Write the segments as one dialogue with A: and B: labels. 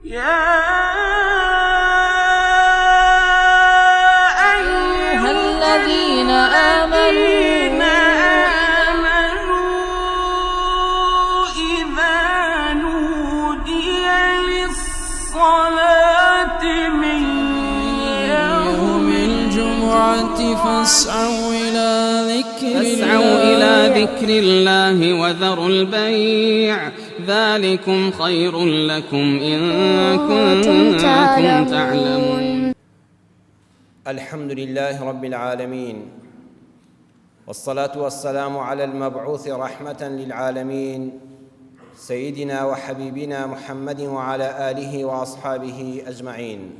A: يا أيها الذين آمنوا إذا نودي للصلاة من يوم الجمعة فاسعوا إلى ذكر
B: فاسعوا إلى ذكر الله وذروا البيع ذلكم خير لكم إن
C: كنتم
B: كنتم
C: تعلمون.
B: تعلمون.
D: الحمد لله رب العالمين والصلاة والسلام على المبعوث رحمة للعالمين سيدنا وحبيبنا محمد وعلى آله وأصحابه أجمعين.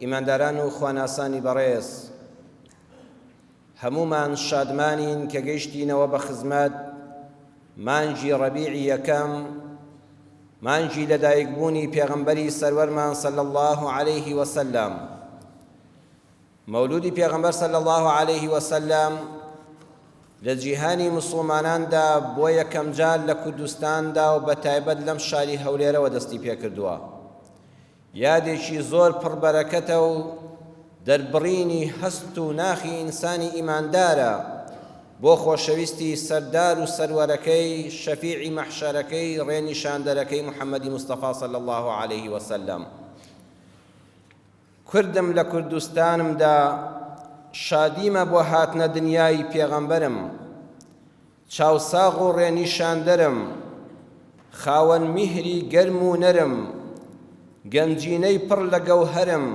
D: ئیمانداران و خواناسانی بەڕێز، هەموومان شادمانین کە گەیشتینەوە بە خزمەت مانگی ڕەبیعی یەکەم، مانگی لەدایکبوونی پێغەمبەری سەروەرمان صلی اللە علیه وسلم. مەولودی پێغەمبەر صلی اللە علیه وسلم لە جیهانی مسوڵماناندا بۆ یەکەمجار لە کوردستاندا و بەتایبەت لەم شاری هەولێرەوە دەستی پێکردووە. یادێکی زۆر پڕ بەرەکەتە و دەربڕینی هەست و ناخی ئینسانی ئیماندارە بۆ خۆشەویستی سەردار و سەروەرەکەی شەفیعی مەحشەرەکەی ڕێنیشاندەرەکەی محمدی مستەفا صلی اللە علیه وسلم. کوردم لە کوردستانمدا شادیمە بۆ هاتنە دنیای پێغەمبەرم چاوساغ و ڕێنیشاندەرم، خاوەن میهری گەرم و نەرم، گەنجینەی پڕ لە گەوهەرم،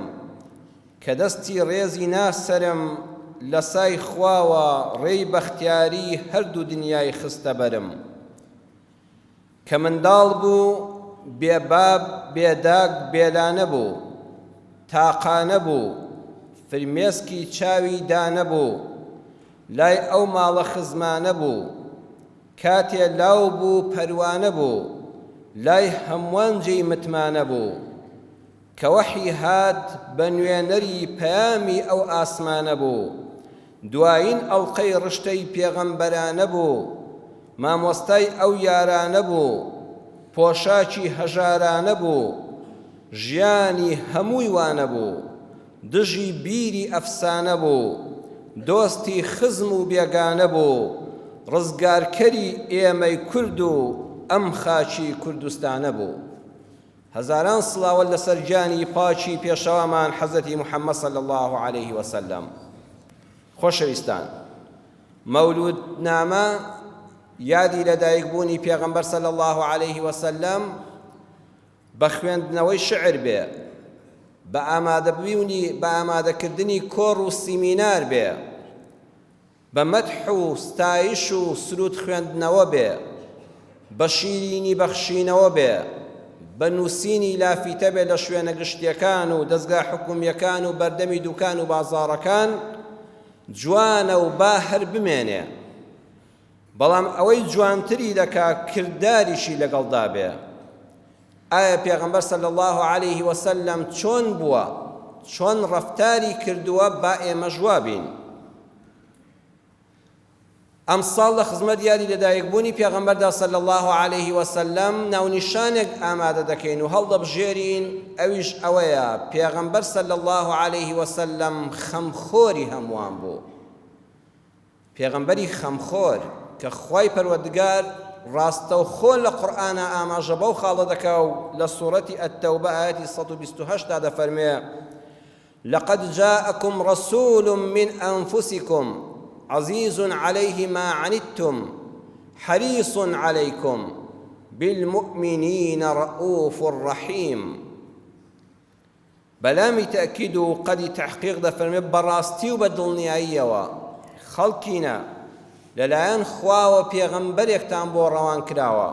D: کە دەستی ڕێزی نا سەرم، لە سای خواوە ڕێی بەختیاری هەردوو دنیای خستە بەرم. کە منداڵ بوو بێ باب بێ داک بێ لانە بوو، تاقانە بوو، فرمێسکی چاوی دانەبوو، لای ئەو ماڵە خزمانە بوو، کاتێ لاو بوو پەروانە بوو، لای هەمووان جێی متمانە بوو. کە وەحی هات بە نوێنەری پەیامی ئەو ئاسمانە بوو، دوایین ئەڵقەی ڕشتەی پێغەمبەرانە بوو، مامۆستای ئەو یارانە بوو، پۆشاکی هەژارانە بوو، ژیانی هەمووی وانە بوو، دژی بیری ئەفسانە بوو، دۆستی خزم و بێگانە بوو، ڕزگارکەری ئێمەی کورد و ئەم خاکی کوردستانە بوو. هەزاران سڵاوت لەسەر گیانی پاکی پێشەوامان حەزرەتی محمد صلی اللە علیه وسلم. خۆشەویستان مەولود نامە یادی لەدایک بوونی پێغەمبەر صلی اللە علیه وسلم بە خوێندنەوەی شعر بێ، بە ئامادەبوونی بە ئامادەکردنی کۆڕ و سیمینار بێ، بە مەدح و ستایش و سروود خوێندنەوە بێ، بە شیرینی بەخشینەوە بێ، بە نووسینی لافیتە بێ لە شوێنە گشتییەکان و دەزگا حکوومییەکان و بەردەمی دووکان و بازاڕەکان، جوانە و با هەر بمێنێ. بەڵام ئەوەی جوانتری دەکا کرداریشی لەگەڵدا بێ. ئایا پێغەمبەر صلی اللە علیه وسلم چۆن بووە، چۆن ڕەفتاری کردووە با ئێمەش وا بین. ئەمساڵ لە خزمەت یادی لەدایکبوونی پێغەمبەردا صلی اللە علیه وسلم ناونیشانێک ئامادە دەکەین و هەڵدەبژێرین، ئەویش ئەوەیە پێغەمبەر صلی اللە علیه وسلم خەمخۆری هەمووان بوو. پێغەمبەری خەمخۆر کە خوای پەروەردگار ڕاستەوخۆ لە قورئانا ئاماژە بەو خاڵە دەکا و لە سوڕەتی التوبە ئایەتی 128 دا دەفەرموێ لقد جاءكم رسول من أنفسكم عزيز عليه ما عنتم حريص عليكم بالمؤمنين رؤوف رحيم. بەلامی تەئکید و قەدی تەحقیق دەفەرموێ، بەڕاستی و بە دڵنیاییەوە خەڵکینە، لەلایەن خواوە پێغەمبەرێکتان بۆ ڕەوان کراوە،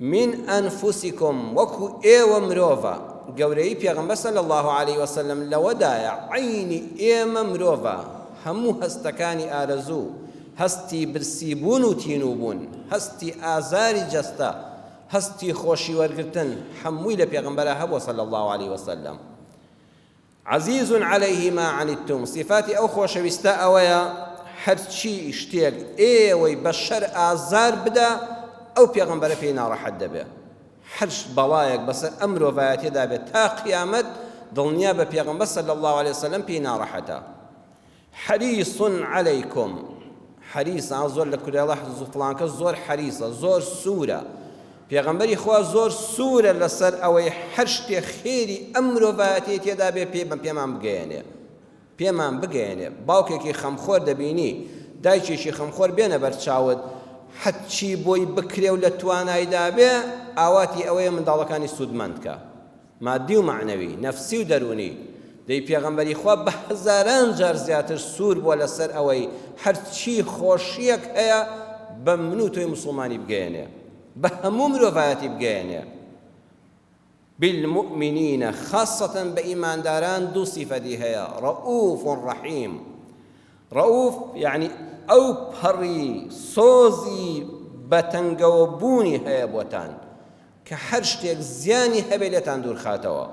D: من انفسکم، وەکو ئێوە مرۆڤە، گەورەیی پێغەمبەر صلی اللە علیە وسلم لەوەدایە عەینی ئێمە مرۆڤە، هەموو هەستەکانی ئارەزوو، هەستی برسیبوون و تینووبوون، هەستی ئازاری جەستە، هەستی خۆشی وەرگرتن حەمووی لە پێغەمبەرا هەبووە صلی اللە علیە وسلم. عزیز علیه ما عنتم، سیفاتی ئەو خۆشەویستە ئەوەیە هەرچی شتێک ئێوەی بەشەر ئازار بدا ئەو پێغەمبەرە پێی ناڕەحەت دەبێ. هەر بەڵایەک بەسەر ئەم مرۆڤایەتیەدا بێت تا قیامەت دڵنیا بە پێغەمبەر صلی اللە علیە وسلم پێی ناڕەحەتە. حریص علیکم حریص ئا زۆر لە کورێڵە فڵانکە زۆر حریصە زۆر سوورە پێغەمبەری خوا زۆر سوورە لەسەر ئەوەی هەر شتێ خێری ئەم مرۆڤایەتیەی تێدا بێ پێ بە پێمان بگەیەنێ پێمان بگەیەنێ باوکێکی خەمخۆر دەبینی دایکێکی خەمخۆر بێنە بەرچاوت هەرچی بۆی بکرێ و لە توانایدا بێ ئاواتی ئەوەیە منداڵەکانی سوودمەند کە مادی و مەعنەوی، نەفسی و دەروونی، دەی پێغەمبەری خوا بە هەزاران جار زیاتر سوور بووە لەسەر ئەوەی هەرچی خۆشییەک هەیە بە من و تۆی موسڵمانی بگەیەنێ، بە هەموو مرۆڤایەتی بگەیەنێ. بالمؤمنین خاصة بە ئیمانداران دوو سیفەتی هەیە، رؤوف رحیم. رؤوف یەعنی ئەو پەڕی سۆزی بەتەنگەوە بوونی هەیە بۆتان، کە هەر شتێک زیانی هەبێ لێتان دوورخاتەوە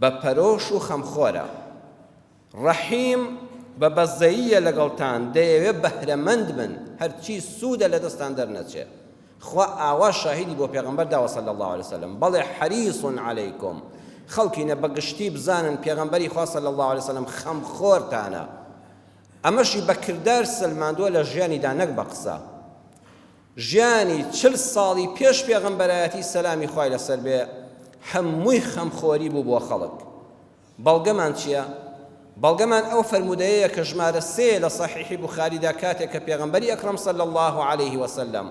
D: بە پەرۆش و خەمخۆرە ڕەحیم بە بەزەییە لەگەڵتان دەیەوێ بەهرەمەند بن هەرچی سوودە لە دەستان دەرنەچێ خوا ئاوا شاهیدی بۆ پێغەمبەر داوە صلی الله علیه وسلم بەڵێ حریص علیکم خەڵکینە بە گشتی بزانن پێغەمبەری خوا صلی الله علیه وسلم خەمخۆرتانە ئەمەشی بە کردار سەلماندووە لە ژیانیدا نەک بە قسە ژیانی چل ساڵی پێش پێغەمبەرایەتی سەلامی خوای لەسەر بێ هەمووی خەمخۆری بوو بۆ خەڵک. بەڵگەمان چیە؟ بەڵگەمان ئەو فەرموودەیەیە کە ژمارە سێ لە سەحیحی بوخاریدا کاتێک کە پێغەمبەری ئەکرەم صلی اللە علیه وسلم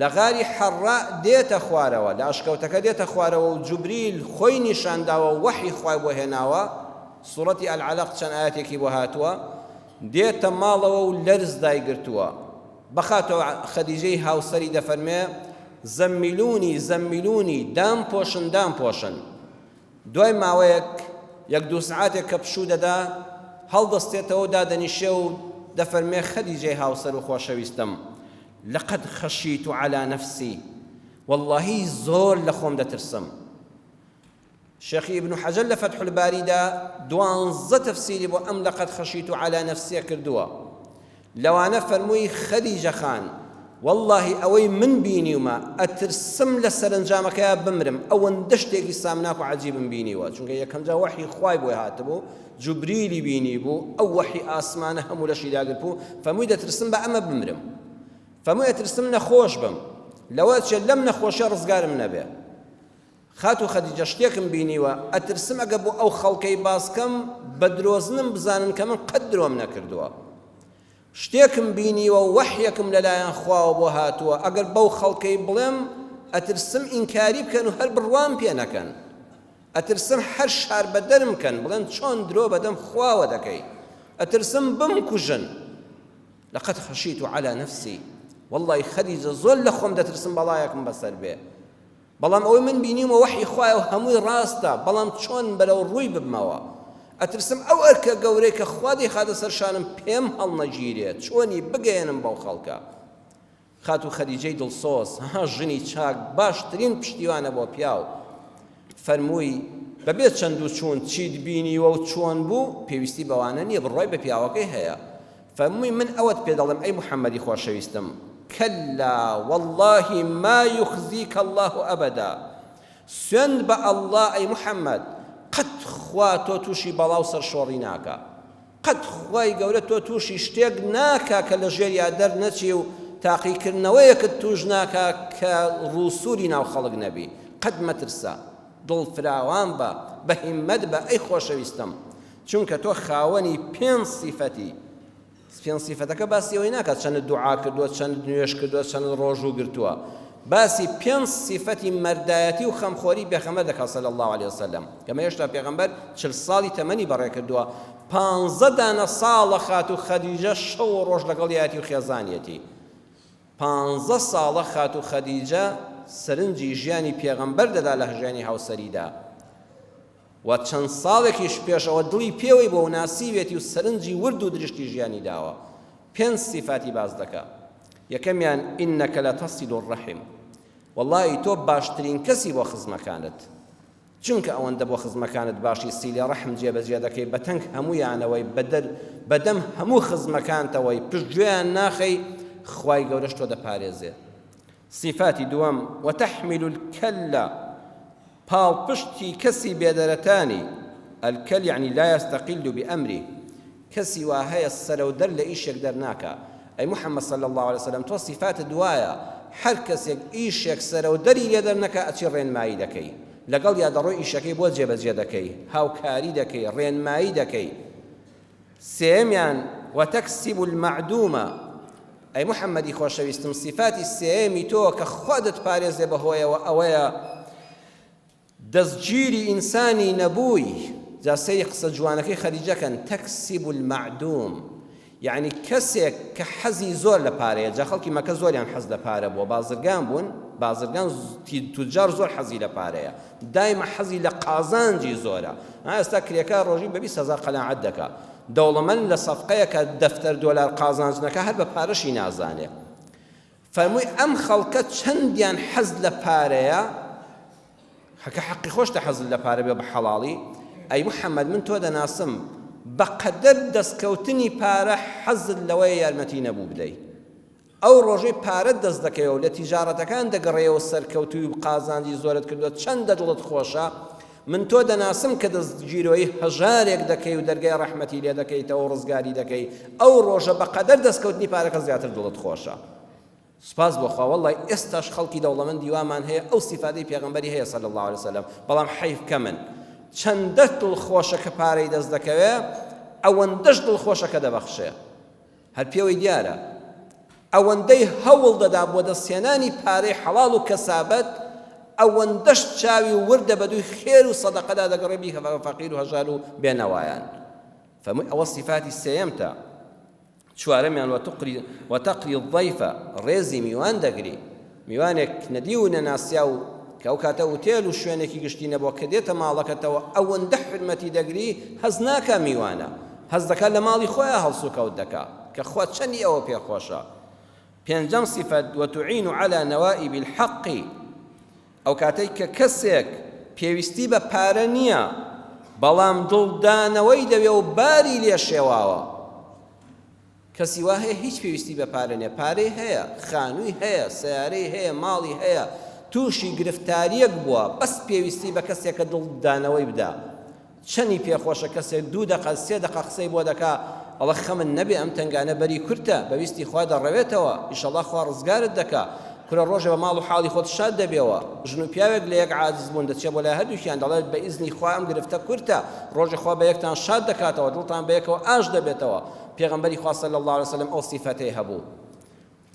D: لە غاری حەڕا دێتە خوارەوە لە ئەشکەوتەکە دێتە خوارەوە و جوبریل خۆی نیشانداوە وەحی خوای بۆ هێناوە سوڕەتی العلق چەند ئایەتێکی بۆ هاتووە دێتە ماڵەوە و لەرز دایگرتووە بە خاتوو خەدیجەی هاوسەری دەفەرموێ، زەممیلونی، زەممیلونی، دامپۆشن، دامپۆشن. دوای ماوەیەک، یەک دوو سەعاتێک کە پشوو دەدا، هەڵدەستێتەوە و دادەنیشێ و دەفەرموێ، خەدیجەی هاوسەر و خۆشەویستم، لقد خشیت علی نفسی، وەڵڵاهی زۆر لە خۆم دەترسم. شێخ ئیبن حەجەر لە فەتح الباریدا دوانزە تەفسیری بۆ ئەم لقد خشیت علی نفسیە کردووە لەوانە فەرمووی خەدیجە خان واللهی ئەوەی من بینیومە ئەترسم لە سەرنجامەکەیا بمرم ئەوەندە شتێکی سامناک و عەجیبم بینیوە چونکە یەکەمجا وەحی خوای بۆی هاتبوو جوبریلی بینیبوو ئەو وەحی ئاسمانە هەموو لەشی داگرتبوو فەرمووی دەترسم بە ئەمە بمرم فەرمووی ئەترسم نەخۆش بم لەوە چێ لەم نەخۆشیە ڕزگارم نەبێ خاتوو خەدیجە شتێکم بینیوە ئەترسم ئەگە بۆ ئەو خەڵکەی باس کەم بە درۆزنم بزانن کە من قەت درۆم نەکردووە شتێکم بینیوە و وەحیەکم لەلایەن خواوە بۆ هاتووە ئەگەر بەو خەڵکەی بڵێم ئەترسم ئینکاری بکەن و هەر بڕوام پێ نەکەن ئەترسم هەر شاربەدەرم کەن بڵێن چۆن درۆ بەدەم خواوە دەکەی ئەترسم بمکوژن لقد خشیت علی نفسی واللەی خەدیجە زۆر لە خۆم دەترسم بەڵایەکم بەسەر بێ بەڵام ئەوەی من بینیومە وەحی خوایە و هەمووی ڕاستە، بەڵام چۆن بەرەو ڕووی ببمەوە؟ ئەترسم ئەو ئەرکە گەورەی کە خوا دەیخاتە سەر شانم پێم هەڵنەگیرێ، چۆنی بگەیەنم بەو خەڵکە؟ خاتوو خەدیجەی دڵسۆز، ها ژنی چاک باشترین پشتیوانە بۆ پیاو، فەرمووی، بەبێ چەند و چوون چیت بینیوە و چۆن بوو، پێویستی بەوانە نییە، بڕوای بە پیاوەکەی هەیە. فەرمووی، من ئەوەت پێ دەڵێم ئەی محەممەدی خۆشەویستم، کلا واللە ما یخزیک اللە ابدا، سوێند بە اللە ئەی محەممەد قەت خوا تۆ تووشی بەڵا و سەرشۆڕی ناکا، قەت خوای گەورە تۆ تووشی شتێک ناکا کە لە ژێریا دەرنەچی و تاقیکردنەوەیەکت تووش ناکا کە ڕووسووری ناو خەڵک نەبی، قەت مەترسە، دڵفراوان بە، بە هیممەت بە ئەی خۆشەویستم. چونکە تۆ خاوەنی پێنج سیفەتی، پێنج سیفەتەکە باسی ئەوەی ناکات چەندت دوعا کردووە، چەندت نوێژ کردووە، چەندت ڕۆژوو گرتووە، باسی پێنج سیفەتی مەردایەتی و خەمخۆری پێغەمبەر دەکات صلی اللە علیە وسلم، کەمە هێشتا پێغەمبەر چل ساڵی تەمەنی بەڕێ کردووە، پانزە دانە ساڵە خاتوو خەدیجە شەو و ڕۆژ لەگەڵیەتی و خێزانیەتی، پانزە ساڵە خاتوو خەدیجە سەرنجی ژیانی پێغەمبەر دەدا لە ژیانی هاوسەریدا. و چەند ساڵێکیش پێش ئەوە دڵی پێوەی بووە و ناسیوێتی و سەرنجی ورد و درشتی ژیانی داوە. پێنج سیفاتی باس دەکا. یەکەمیان، انک لتصل الرحم، وەڵاهی تۆ باشترین کەسی بۆ خزمەکانت، چونکە ئەوەندە بۆ خزمەکانت باشی سیلە ڕەحم جێبەجێ دەکەی بەتەنگ هەموویانەوەی بەدەر بەدەم هەموو خزمەکانتەوەی پشتگوێیان ناخەی خوای گەورەش تۆ دەپارێزێ. سیفاتی دووەم، وتحمل الکل، پاڵپشتی کەسی بێدەرەتانی، الکل یعنی لا یستقل بامره، کەسی وا هەیە سەرەودەر لە ئیشێک دەرناکا، ئەی محمد صلی اللە علیە وسلم تۆ سیفاتت وایە هەر کەسێک ئیشێک سەرەودەری لێ دەرنەکا ئەچی ڕێنمایی دەکەی، لەگەڵیا دەڕۆی ئیشەکەی بۆ جێبەجێ دەکەی، هاوکاری دەکەی، ڕێنمایی دەکەی. سێیەمیان، وتکسب المعدوم، ئەی محمدی خۆشەویستم سیفاتی سێیەمی تۆ کە خوا دەتپارێزێ بەهۆیەوە ئەوەیە دەستگیری ئینسانی نەبووی، جا سەیری قسە جوانەکەی خەدیجە کەن، تکسب المعدوم، یەعنی کەسێک کە حەزی زۆر لە پارەیە، جا خەڵکی مەکە زۆریان حەز لە پارە بووە، بازرگان بوون، بازرگان توجار زۆر حەزی لە پارەیە، دایمە حەزی لە قازانجی زۆرە، ها ئێستا کرێکار ڕۆژی بە 20 هەزار قەناعەت دەکا، دەوڵەمەند لە سەفقەیەکە دەفتەر دۆلار قازانج نەکا هەر بە پارەشی نازانێ. فەرمووی ئەم خەڵکە چەندیان حەز لە پارەیە، هەکە حەقی خۆشتە حەزت لە پارە بێ بە حەڵاڵی، ئەی محەمەد من تۆ دەناسم بەقەدەر دەستکەوتنی پارە حەزت لەوەیە یارمەتی نەبوو بدەی. ئەو ڕۆژەی پارەت دەست دەکەوێ و لە تیجاڕەتەکان دەگەڕێیەوە سەرکەوتووی و قازانجی زۆرت کردووە چەندە دڵت خۆشە، من تۆ دەناسم کە دەستگیرۆیی هەژارێک دەکەی و دەرگای ڕەحمەتی لێ دەکەیتەوە و ڕزگاری دەکەی، ئەو ڕۆژە بەقەدەر دەستکەوتنی پارەکە زیاتر دڵت خۆشە. سوپاس بۆ خوا وەڵڵای ئێستاش خەڵکی دەوڵەمەندی وامان هەیە ئەو سیفاتەی پێغەمبەری هەیە صلی اللە علیە وسلم بەڵام حەیف کەمن چەندە دڵخۆشە کە پارەی دەست دەکەوێ ئەوەندەش دڵخۆشە کە دەبەخشێ هەر پێوەی دیارە ئەوەندەی هەوڵ دەدا بۆ دەستهێنانی پارەی حەڵاڵ و کەسابەت ئەوەندەش چاوی وردە بەدووی خێر و سەدەقەدا دەگەڕێ بیکە بە فەقیر و هەژار و بێنەوایان فەرمووی ئەوە سیفاتی سێیەمتە چوارەمیان وتقری وتقری الضیف ڕێزی میوان دەگری میوانێک نەدیو و نەناسیاو کە ئەو کاتە ئوتێل و شوێنێکی گشتی نەبووە کە دێتە ماڵەکەتەوە ئەوەندە حورمەتی دەگری هەست ناکا میوانە هەست دەکا لە ماڵی خۆیا هەڵسوکەوت دەکا کە خوا چەندی ئەوە پێ خۆشە پێنجەم سیفەت وتعین علی نوائب الحق ئەو کاتەی کە کەسێک پێویستی بە پارە نییە بەڵام دڵدانەوەی دەوێ و باری لێ شێواوە کەسی وا هەیە هیچ پێویستی بە پارە نیە، پارەی هەیە، خانووی هەیە، سەیارەی هەیە، ماڵی هەیە، تووشی گرفتارییەک بووە، بەس پێویستی بە کەسێکە دڵدانەوەی بدا. چەنی پێخۆشە کەسێک دوو دەقە، سێ دەقە قسەی بۆ دەکا، ئەڵێ خەمت نەبێ ئەم تەنگانە بەری کورتە، بە ویستی خوا دەڕەوێتەوە، ئیشەڵا خوا ڕزگارت دەکا. کورە ڕۆژێ بە ماڵ و حاڵی خۆت شاد دەبیەوە. ژن و پیاوێک لە یەک عاجز بوون، دەچێ بۆ لای هەردووکیان دەڵێت بە ئیزنی خوا ئەم گرفتە کورتە، ڕۆژێ خوا بە یەکتان شاد دەکاتەوە، دڵتان بە یەکەوە ئاش دەبێتەوە. پێغەمبەری خوا صلی اللە علیە وسلم ئەو سیفەتەی هەبوو.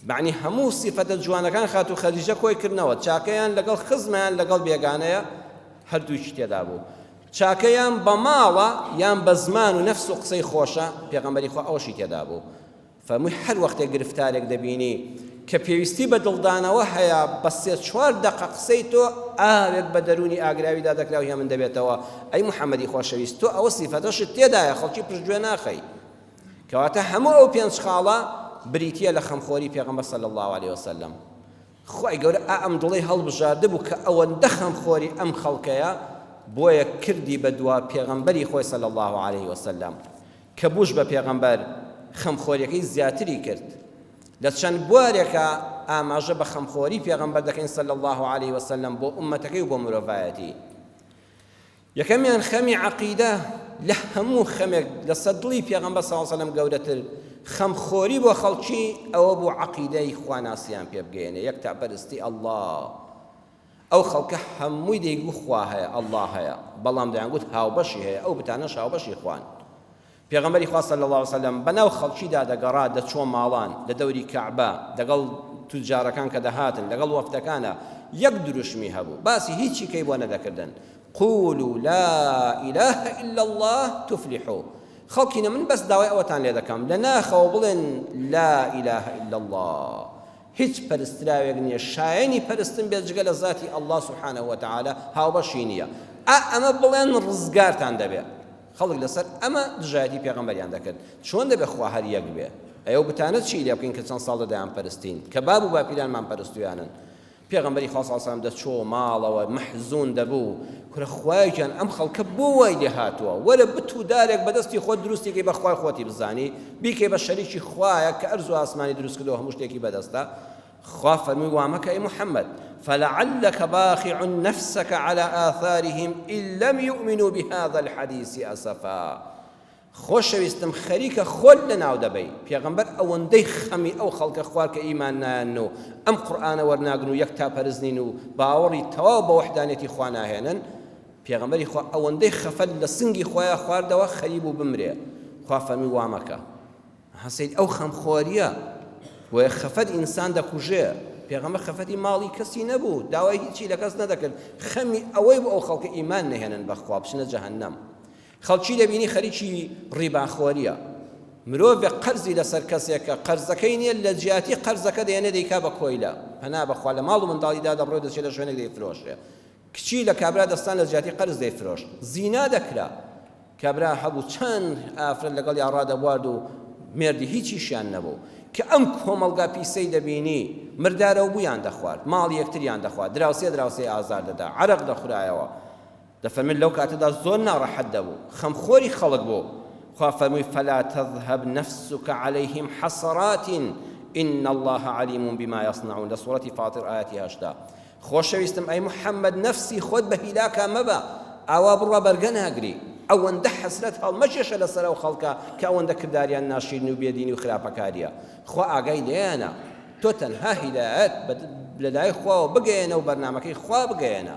D: مەعنی هەموو سیفەتە جوانەکان خاتوو خەدیجە کۆی کردنەوە، چاکەیان لەگەڵ خزمەیان لەگەڵ بێگانەیە هەردووکی تێدا بوو. چاکەیان بە ماڵە یان بە زمان و نەفس و قسەی خۆشە، پێغەمبەری خوا ئەوەشی تێدا بوو. فەرمووی هەر وەختێک گرفتارێک دەبینی کە پێویستی بە دڵدانەوە هەیە بە سێ چوار دەقە قسەی تۆ ئاوێک بە دەروونی ئاگراویدا دەکرا و هێمن دەبێتەوە ئەی محەممەدی خۆشەویست تۆ ئەوە سیفەتەشت تێدایە خەڵکی پشتگوێ ناخەی کەواتە هەموو ئەو پێنج خاڵە بریتییە لە خەمخۆری پێغەمبەر صلی الله علیه وسلم خوای گەورە ئا ئەم دڵەی هەڵبژاردبوو کە ئەوەندە خەمخۆری ئەم خەڵکەیە بۆیە کردی بە دوا پێغەمبەری خۆی صلی الله علیه وسلم کە بووش بە پێغەمبەر خەمخۆریەکەی زیاتری کرد. لە چەند بوارێکا ئاماژە بە خەمخۆری پێغەمبەر دەکەین صلی اللە علیه وسلم بۆ ئوممەتەکەی و بۆ مرۆڤایەتی. یەکەمیان خەمی عەقیدە، لە هەموو خەمێک لەسەر دڵی پێغەمبەر صلی اللە علیه وسلم گەورەتر خەمخۆری بۆ خەڵکی ئەوە بوو عەقیدەی خواناسیان پێ بگەیەنێ، یەکتاپەرستی اللە. ئەو خەڵکە هەمووی دەیگوت خوا هەیە، اللە هەیە، بەڵام دەیانگوت هاوبەشی هەیە، ئەو بتانەش هاوبەشی خوان. پێغەمبەری خوا صلی اللە علیە وسلم بەناو خەڵکیدا دەگەڕا، دەچووە ماڵان، لە دەوری کەعبە، لەگەڵ توجارەکان کە دەهاتن، لەگەڵ وەفدەکانا، یەک دروشمی هەبوو، باسی هیچی کەی بۆ نەدەکردن، قولوا لا الە الا اللە تفلحوا، خەڵکینە من بەس داوای ئەوەتان لێ دەکەم، لە ناخەوە بڵێن لا الە الا اللە، هیچ پەرستراوێک نییە شایەنی پەرستن بێت جگە لە زاتی اللە سبحانە وتعالی هاوبەشی نییە ئا ئەمە بڵێن ڕزگارتان دەبێت خەڵک لەسەر ئەمە دژایەتی پێغەمبەریان دەکرد چۆن دەبێت خوا هەر یەک بێ ئەو بتانە چی لێ بکەین کە چەند ساڵ دەیان پەرستین کە باب و باپیرانمان پەرستویانن پێغەمبەری خوا صلی اللە علیە وسلم دەچۆوە ماڵەوە مەحزون دەبوو، کورە خوایە گیان ئەم خەڵکە بۆ وای لێ هاتووە، وەرە بت و دارێک بە دەستی خۆت دروستی کەی بە خوای خۆتی بزانی، بیکەی بە شەریکی خوایە کە ئەرز و ئاسمانی دروست کردووە هەموو شتێکی بەدەستە. خوا فەرمووی وا مەکە ئەی محەممەد فلعلك باخع نفسك على آثارهم إن لم يؤمنوا بهذا الحديث أسفا خۆشەویستم خەریکە خۆت لەناو دەبەی پێغەمبەر ئەوەندەی خەمی ئەو خەڵکە خوارد کە ئیمان نایەن و ئەم قورئانە وەرناگرن و یەکتاپەرست نین و باوەڕی تەواو بە وەحدانیەتی خوا ناهێنن پێغەمبەری خوا ئەوەندەی خەفەت لە سنگی خۆیا خواردەوە خەریک بوو بمرێ خوا فەرمووی وا مەکە ها سەید ئەو خەمخۆریە بۆیە خەفەت ئینسان دەکوژێ پێغەمبەر خەفەتی ماڵی کەسی نەبوو داوای هیچی لە کەس نەدەکرد خەمی ئەوەی بۆ ئەو خەڵکە ئیمان نەهێنن بەخوا بچنە جەهەنەم خەڵکی دەبینی خەریکی ڕیباخۆریە مرۆڤێک قەرزی لەسەر کەسێکە قەرزەکەی نییە لە جیاتی قەرزەکە دێنێ دەیکا بە کۆیلە پەنا بەخوا لە ماڵ و منداڵی دادەبڕێ و دەچێت لە شوێنێک دەیفرۆشێ کچی لە کابرا دەستان لە جیاتی قەرز دەیفرۆشت زینا دەکرا کابرا هەبوو چەند ئافرەت لەگەڵیا ڕادەبوارد و مێردی هیچیشیان نەبوو کە ئەم کۆمەڵگا پیسەی دەبینی مردارەوبوویان دەخوارد ماڵی یەکتریان دەخوارد دراوسێ دراوسێی ئازار دەدا عەرەق دەخورایەوە دەفەرمێت لەو کاتەدا زۆر ناڕەحەت دەبوو خەمخۆری خەڵک بوو خوا فەرمووی فلا تذهب نفسك عليهم حسرات إن الله عليم بما يصنعون لە سوڕەتی فاطر ئایەتی 80 خۆشەویستم ئەی محەممەد نەفسی خۆت بە هیلاکا مەبە ئاوا بڕوا بەرگە ناگری ئەوەندە حەسرەت هەڵمەکێشە لەسەر ئەو خەڵکە کە ئەوەندە کرداریان ناشیرین و بێدینی و خراپەکاریە خوا ئاگای لێیانە تۆ تەنها هیدایەت لەلای خواوە بگەیەنە و بەرنامەکەی خوا بگەیەنە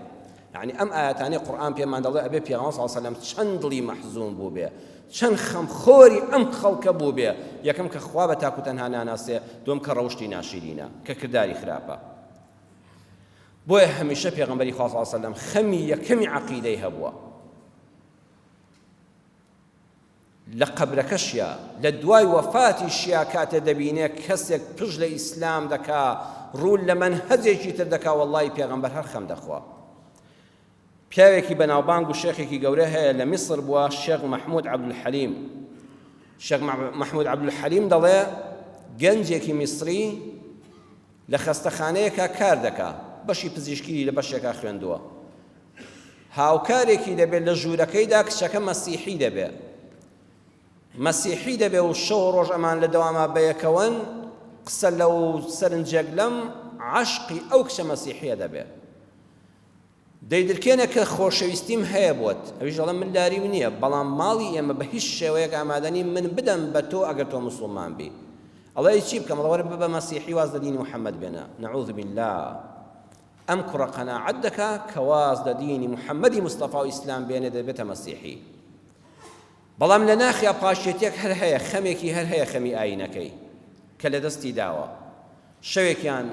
D: یەعنی ئەم ئایەتانەی قورئان پێمان دەڵێ ئەبێ پێغەمبەر صلی اللە علیه و سلم چەند دڵی مەحزون بووبێ چەند خەمخۆری ئەم خەڵکە بووبێ یەکەم کە خوا بە تاک و تەنها ناناسێ دووەم کە ڕەوشتی ناشیرینە کە کرداری خراپە بۆیە هەمیشە پێغەمبەری خوا صلی اللە علیه و سلم خەمی یەکەمی عەقیدەی هەبووە لە قەبرەکەشیا لە دوای وەفاتیشیا کاتێ دەبینێ کەسێک پشت لە ئیسلام دەکا ڕوو لە مەنهەجێکی تر دەکا وەڵڵاهی پێغەمبەر هەر خەم دەخوا. پیاوێکی بەناوبانگ و شێخێکی گەورە هەیە لە میسر بووە شێخ مەحمود عەبدولحەلیم شێخ مەحمود عەبدولحەلیم دەڵێ گەنجێکی میسری لە خەستەخانەیەکا کار دەکا بەشی پزیشکی لە بەشێکا خوێندووە هاوکارێکی دەبێت لە ژوورەکەیدا کچەکە مەسیحی دەبێ مەسیحی دەبێ و شەو ڕۆژ ئەمان لە دەواما بەیەکەوەن قسە لەو سەرنجێک لەم عەشقی ئەو کچە مەسیحیە دەبێ دەیدرکێنە کە خۆشەویستیم هەیە بۆت ئەویش دەڵێ من لاریم نییە بەڵام ماڵی ئێمە بە هیچ شێوەیەک ئامادە نین من بدەم بە تۆ ئەگەر تۆ مسوڵمان بی ئەڵێ چی بکەم ئەڵێ وەرە ببە مەسیحی واز لە دینی محەممەد بێنە نعوذ بالله ئەم کوڕە قەناعەت دەکا کە واز لە دینی محەممەدی مستەفا و ئیسلام بێنێ دەبێتە مەسیحی بەڵام لە ناخیا پاشێتیەک هەر هەیە خەمێکی هەر هەیە خەمی ئاینەکەی کە لە دەستی داوە شەوێکیان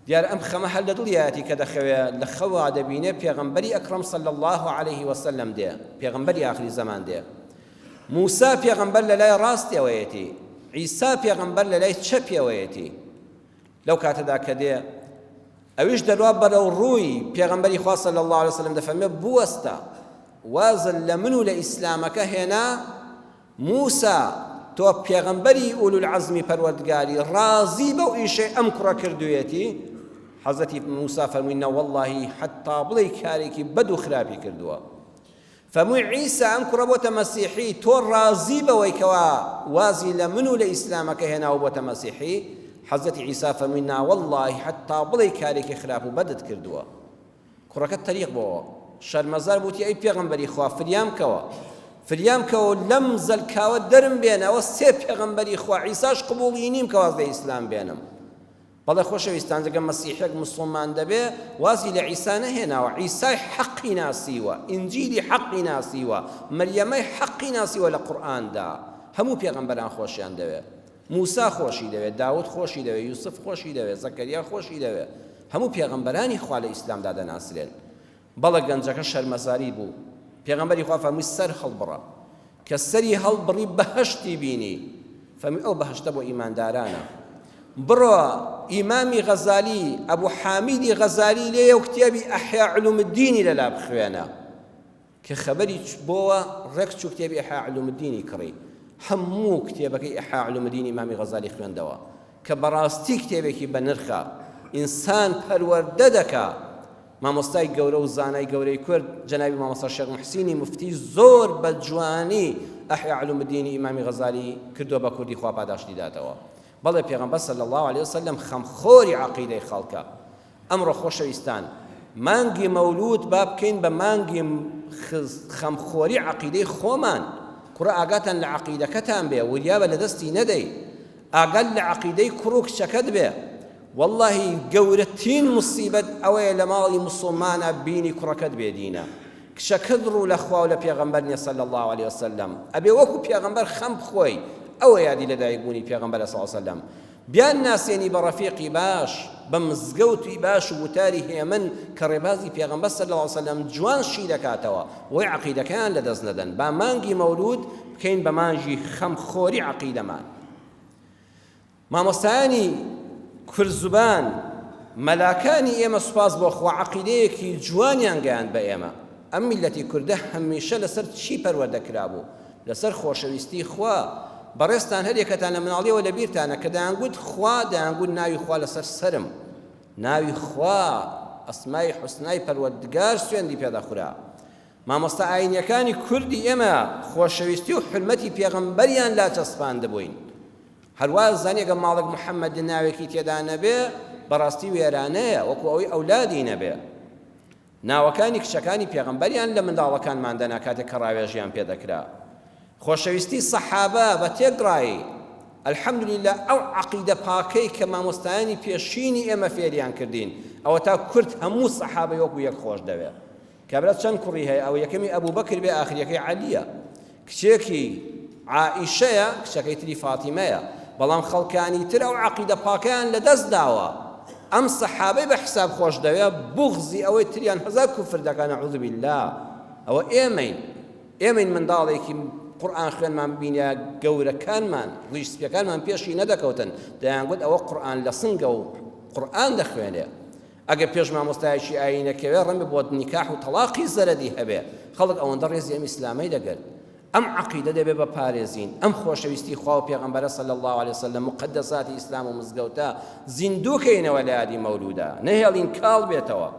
D: دیارە ئەم خەمە هەر لە دڵیایەتی کە دەخەوێ لە خەوا دەبینێ پێغەمبەری ئەکڕەم صلی اللە علیه وسلم دێ پێغەمبەری ئاخری زەمان دێ موسا پێغەمبەر لە لای ڕاستیەوەیەتی عیسا پێغەمبەر لە لای چەپیەوەیەتی لەو کاتەدا کە دێ ئەویش دەروا بەرەو ڕووی پێغەمبەری خوا صلی الله علیه وسلم دەفەرمێ بوەستە وازن لە من و لە ئیسلامەکە هێنا موسا، تۆ پێغەمبەری ئولولعەزمی پەروەردگاری، ڕازی بەو ئیشەی ئەم کوڕە کردوویەتی؟ حەزرەتی موسا فەرمووی، نەوەڵڵاهی حەتتا بڵێی کارێکی بەد و خراپی کردووە. فەرمووی، عیسا ئەم کوڕە بۆتە مەسیحی، تۆ ڕازی بەوەی کەوا وازی لە من و لە ئیسلامەکە هێنا و بۆتە مەسیحی؟ حەزرەتی عیسا فەرمووی، ناوەڵڵاهی حەتتا بڵێی کارێکی خراپ و بەدت کردووە. کوڕەکە تەریق بۆوە شەرمەزار بوو وتی ئەی پێغەمبەری خوا فریام کەوە فریام کەوە لەم زەلکاوە دەرم بێنە ئەوە سێ پێغەمبەری خوا عیساش قبوڵی نیم کە واز لە ئیسلام بێنم بەڵێ خۆشەویستان جگە مەسیحێک مسلمان دەبێ وازی لە عیسا نەهێناوە عیسای حەقی ناسیوە ئینجیلی حەقی ناسیوە مەریەمەی حەقی ناسیوە لە قورئاندا هەموو پێغەمبەران خۆشیان دەوێ موسا خۆشی دەوێت، داود خۆشی دەوێت، یوسف خۆشی دەوێت، زەکەریا خۆشی دەوێت، هەموو پێغەمبەرانی خوا لە ئیسلامدا دەناسرێن. بەڵێ گەنجەکە شەرمەزاری بوو. پێغەمبەری خوا فەرمووی سەر هەڵبڕە. کە سەری هەڵبڕی بەهەشتی بینی. فەرمووی ئەو بەهەشتە بۆ ئیماندارانە. بڕۆ ئیمامی غەزالی، ئەبو حامیدی غەزالی لێیە و کتێبی ئەحیا علوم الدینی لەلا بخوێنە. کە خەبەری بۆوە ڕێک چوو کتێبی ئیحیا علوم الدینی کڕی هەموو کتێبەکەی ئیحیا علوم الدینی ئیمامی غەزالی خوێندەوە کە بەڕاستی کتێبێکی بەنرخە ئینسان پەروەردە دەکا مامۆستای گەورە و زانای گەورەی کورد جەنابی مامۆستا شێخ محسینی مفتی زۆر بە جوانی ئەحیا علوم الدینی ئیمامی غەزالی کردووە بە کوردی خوا پاداشتی داتەوە. بەڵێ پێغەمبەر صلی اللە علیە وسلم خەمخۆری عەقیدەی خەڵکە. ئەمڕۆ خۆشەویستان مانگی مەولود با بکەین بە مانگی خەمخۆری عەقیدەی خۆمان. کوڕە ئاگاتان لە عەقیدەکەتان بێ، وریابە لە دەستی نەدەی. ئاگات لە عەقیدەی کوڕ و کچەکەت بێ. وەڵڵاهی گەورەترین موسیبەت ئەوەیە لە ماڵی موسڵمانا بینی کوڕەکەت بێ دینە. کچەکەت ڕوو لە خوا و لە پێغەمبەر نیە صلی اللە علیە وسلم ئەبێ وەکو پێغەمبەر خەم بخۆی ئەوە یادی لەدایک بوونی پێغەمبەرە صلی اللە وسلم بیان ناسێنی بە ڕەفیقی باش بە مزگەوتی باش و وتاری هێمن کە ڕێبازی پێغەمبەر صلی اللە وسلم جوان شی دەکاتەوە بۆی عەقیدەکەیان لەدەست نەدەن با مانگی مەولود بکەین بە مانگی خەمخۆری عەقیدەمان. مامۆستایانی کوردزبان مەلاکانی ئێمە سوپاس بۆ خوا عەقیدەیەکی جوانیان گەیاند بە ئێمە ئەم میللەتی کوردە هەمیشە لەسەر چی پەروەردە کرابوو لەسەر خۆشەویستی خوا بەڕێزتان هەریەکەتان لە مناڵیەوە لەبیرتانە کە دەیانگوت خوا دەیانگوت ناوی خوا لەسەر سەرم ناوی خوا ئەسمای حوسنای پەروەردگار سوێندی پێدەخورا مامۆستا ئاینیەکانی کوردی ئێمە خۆشەویستی و حورمەتی پێغەمبەریان لا چەسپاندبووین هەروا زانی ئەگەر ماڵێک محەممەد ناوێکی تێدا نەبێ بەڕاستی وێرانەیە وەکو ئەوەی ئەولادی نەبێ ناوەکانی کچەکانی پێغەمبەریان لە منداڵەکانمان دەنا کاتێک کە ڕاوێژیان پێ دەکرا خۆشەویستی سەحابە بە تێکڕایی الحمدللە ئەو عەقیدە پاکەی کە مامۆستایانی پێشینی ئێمە فێریان کردین ئەوە تا کورد هەموو سەحابەی وەکو یەک خۆش دەوێ کابرا چەند کوڕی هەیە ئەوە یەکەمی ئەبوبەکر بێ ئاخریەکەی عەلیە کچێکی عائیشەیە کچەکەی تری فاتیمەیە بەڵام خەڵکانی تر ئەو عەقیدە پاکەیان لەدەست داوە ئەم سەحابەی بە حساب خۆش دەوێ بوغزی ئەوەی تریان هەزار کوفر دەکەن نعوذ بالله ئەوە ئێمەین ئێمەین منداڵێکی قورئان خوێنمان ببینە گەورەکانمان ڕیش سپیەکانمان پێشی نەدەکەوتن دەیانگوت ئەوە قورئان لە سنگە و قورئان دەخوێنێ ئەگەر پێش مامۆستایەکی ئایینی نەکەوێ ڕەنگە بۆ نیکاح و تەڵاقی زەرەدی هەبێ، خەڵک ئەوەندە ڕێزی ئەم ئیسلامەی دەگرت. ئەم عەقیدە دەبێ بەپارێزین، ئەم خۆشەویستی خوا و پێغەمبەرە صلی اللە علیە وسلم موقەدەساتی ئیسلام و مزگەوتە زیندوو کەینەوە لە یادی مەولودا، نەهێڵین کاڵ بێتەوە.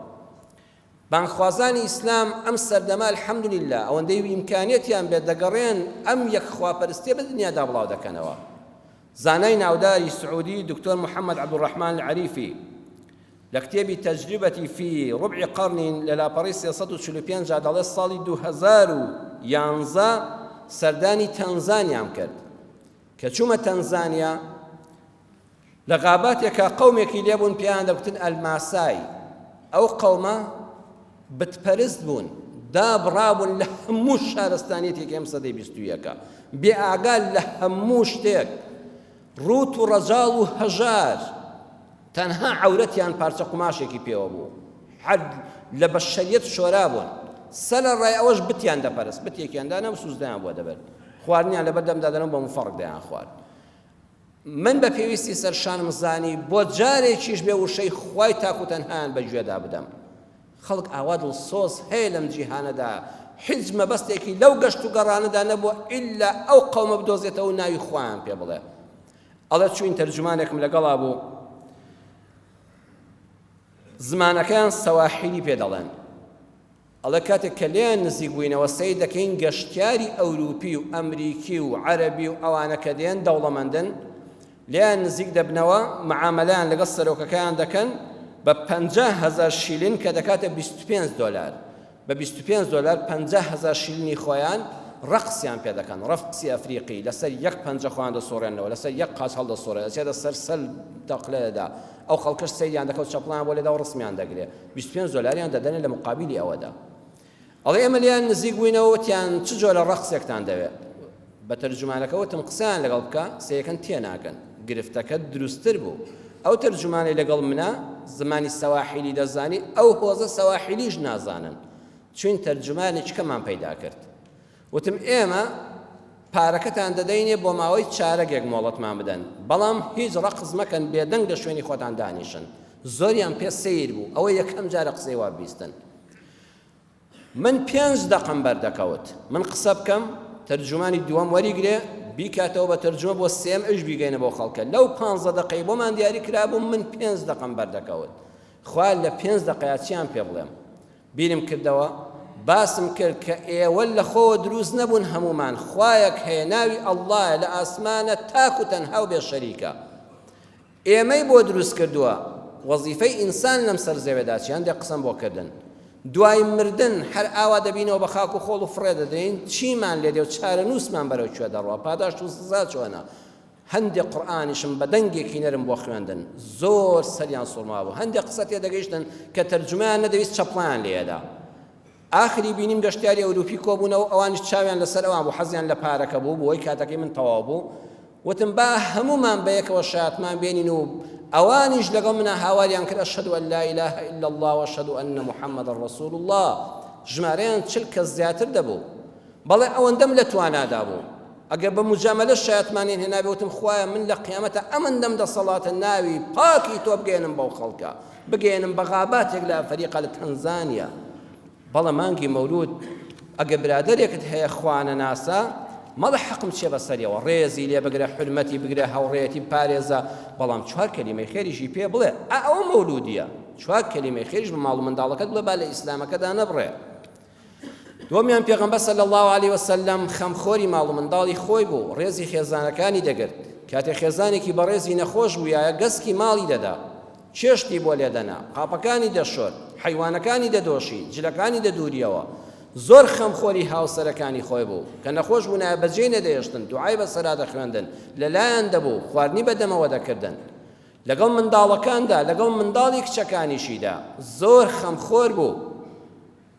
D: بانگخوازانی ئیسلام ئەم سەردەمە الحمدللە ئەوەندەی ئیمکانیەتیان بێت دەگەڕێن ئەم یەک خواپەرستیە بە دنیادا بڵاو دەکەنەوە. زانای ناوداری سعودی دکتۆر محمد عبدالرحمن العریفی لە کتێبی تجربتی فی ربع قرن لە لاپەڕەی 345 دا دەڵێت ساڵی 2011 سەردانی تەنزانیام کرد کە چوومە تەنزانیا لە غاباتێکا قەومێکی لێبوون پێیان دەگوتن ئەلماسای ئەو قەومە بتپەرست بوون دابڕابوون لە هەموو شارستانیەتێکی ئەم سەدەی بیست و یەکە بێ ئاگا لە هەموو شتێک ڕووت و ڕەجاڵ و هەژار تەنها عەورەتیان پارچە قوماشێکی پێوە بوو هەر لە بەشەریەت شۆرا بوون سەرەڕای ئەوەش بتیان دەپەرست بتێکیان دانا و سوزدەیان بۆ دەبرد خواردنیان لەبەر دەمدا دەنەوە بە مفەڕک دەیان خوارد من بە پێویستی سەر شانم زانی بۆ جارێکیش بێ وشەی خوای تاک و تەنهایان بە گوێدا بدەم. خەڵک ئاوا دڵسۆز هەیە لەم جیهانەدا هیچ مەبەستێکی لەو گەشت و گەڕانەدا نەبووە ئیلا ئەو قەومە بدۆزێتەوە و ناوی خوایان پێ بڵێ. ئەڵێ چوین تەرجومانێکم لەگەڵا بوو زمانەکەیان سەواحیلی پێ دەڵێن. ئەڵێ کاتێک کە لێیان نزیک بووینەوە سەیر دەکەین گەشتیاری ئەوروپی و ئەمریکی و عەرەبی و ئەوانە کە دێن دەوڵەمەندن لێیان نزیک دەبنەوە معامەلەیان لەگەڵ سەرۆکەکەیان دەکەن بە 50 هەزار شیلن کە دەکاتە 25 دۆلار بە 25 دۆلار 50 هەزار شیلنی خۆیان ڕەقسیان پێ دەکەن ڕەقسی ئەفریقی لەسەر یەک پەنجە خۆیان دەسوڕێنەوە لەسەر یەک قاچ هەڵدەسوڕێ دەچێتە سەر سەل دەقلێدا ئەو خەڵکەش سەیریان دەکەوت چەپڵیان بۆ لێدا و ڕسمیان دەگرێ 25 دۆلاریان دەدەنێ لە مقابلی ئەوەدا. ئەڵێ ئێمە لێیان نزیک بووینەوە وتیان چ جۆرە ڕەقسێکتان دەوێ؟ بە تەرجومانەکە وتم قسەیان لەگەڵ بکە سەیەکەن تێناگەن. گرفتەکە دروستتر بوو. ئەو تەرجومانەی لەگەڵ منە زمانی سەواحیلی دەزانی ئەو هۆزە سەواحیلیش نازانن. چوین تەرجومانێکیکەمان پەیدا کرد. وتم ئێمە پارەکەتان دەدەینێ بۆ ماوەی چارەگێک مۆڵەتمان بدەن بەڵام هیچ ڕەقس مەکەن بێدەنگ لە شوێنی خۆتان دانیشن زۆریان پێ سەیر بوو ئەوە یەکەم جارە قسەی وا بیستن من پێنج دەقم بەردەکەوت من قسە بکەم تەرجومانی دووەم وەریگرێ بیکاتەوە بە تەرجمە بۆ سێم ئەوش بیگەینە بۆ خەڵکە لەو پانزە دەقەی بۆمان دیاری کرابوو من پێنج دەقم بەردەکەوت خوا لە پێنج دەقەیا چیان پێ بڵێم بیرم کردەوە باسم کرد کە ئێوە لە خۆوە دروست نەبوون هەموومان خوایەک هەیە ناوی اللە یە لە ئاسمانە تاک و تەنها و بێ شەریکە. ئێمەی بۆ دروست کردووە وەزیفەی ئینسان لەم سەر زەوێدا چیە هەندێک قسەم بۆ کردن دوای مردن هەر ئاوا دەبینەوە بە خاک و خۆڵ و فڕێ دەدەین چیمان لێ دێ و چارەنووسمان بەرەو کوێ دەڕوا پاداشت و سزا چۆنە هەندێک قورئانیشم بە دەنگێکی نەرم بۆ خوێندن زۆر سەریان سوڕمابوو هەندێک قسە تێدەگەیشتن کە تەرجومەیان نەدەویست چەپڵیان لێدا ئاخری بینیم گەشتیاری ئەوروپی کۆبوونەوە ئەوانیش چاویان لەسەر ئەوان بوو حەزیان لە پارەکە بوو بۆی کاتەکەی من تەواو بوو وتم با هەموومان بەیەکەوە شایەتمان بێنین و ئەوانیش لەگەڵ منا هاواریان کرد ئەشهد ان لا اله الا الله واشهد ان محمد رسول الله ژمارەیان چل کەس زیاتر دەبوو بەڵێ ئەوەندەم لە توانادا بوو ئەگەر بە مجاملە شایەتمانیان هێنابێ وتم خوایە من لە قیامەتە ئەمەندەم دەسەڵاتە ناوی پاکی تۆ بگەێنم بەو خەڵکە بگەیەنم بە غاباتێک لە ئەفەریقا لە تەنزانیا. بەڵێ مانگی مەولود ئەگە برادەرێکت هەیە خوانەناسە مەڵێ حەقم چیە بەسەریەوە ڕێزی لێ بگرە حورمەتی بگرە هاوڕێیەتی بپارێزە بەڵام چوار کەلیمەی خێریشی پێ بڵێ ئا ئەوە مەولودیە چوار کەلیمەی خێریش بە ماڵ و منداڵەکەت بڵێ با لە ئیسلامەکەدا نەبڕێ. دووەمیان پێغەمبەر صلی اللە علیه وسلم خەمخۆری ماڵ و منداڵی خۆی بوو، ڕێزی خێزانەکانی دەگرت، کاتێ خێزانێکی بەڕێزی نەخۆش بوویایە گەسکی ماڵی دەدا، چێشتی بۆ لێدەنا، قاپەکانی دەشۆرد، حەیوانەکانی دەدۆشی، جلەکانی دەدووریەوە، زۆر خەمخۆری هاوسەرەکانی خۆی بوو، کە نەخۆش بوونایە بەجێی نەدەهێشتن، دوعای بەسەرا دەخوێندن، لەلایان دەبوو، خواردنی بەدەمەوە دەکردن. لەگەڵ منداڵەکاندا، لەگەڵ منداڵی کچەکانیشیدا زۆر خەمخۆر بوو.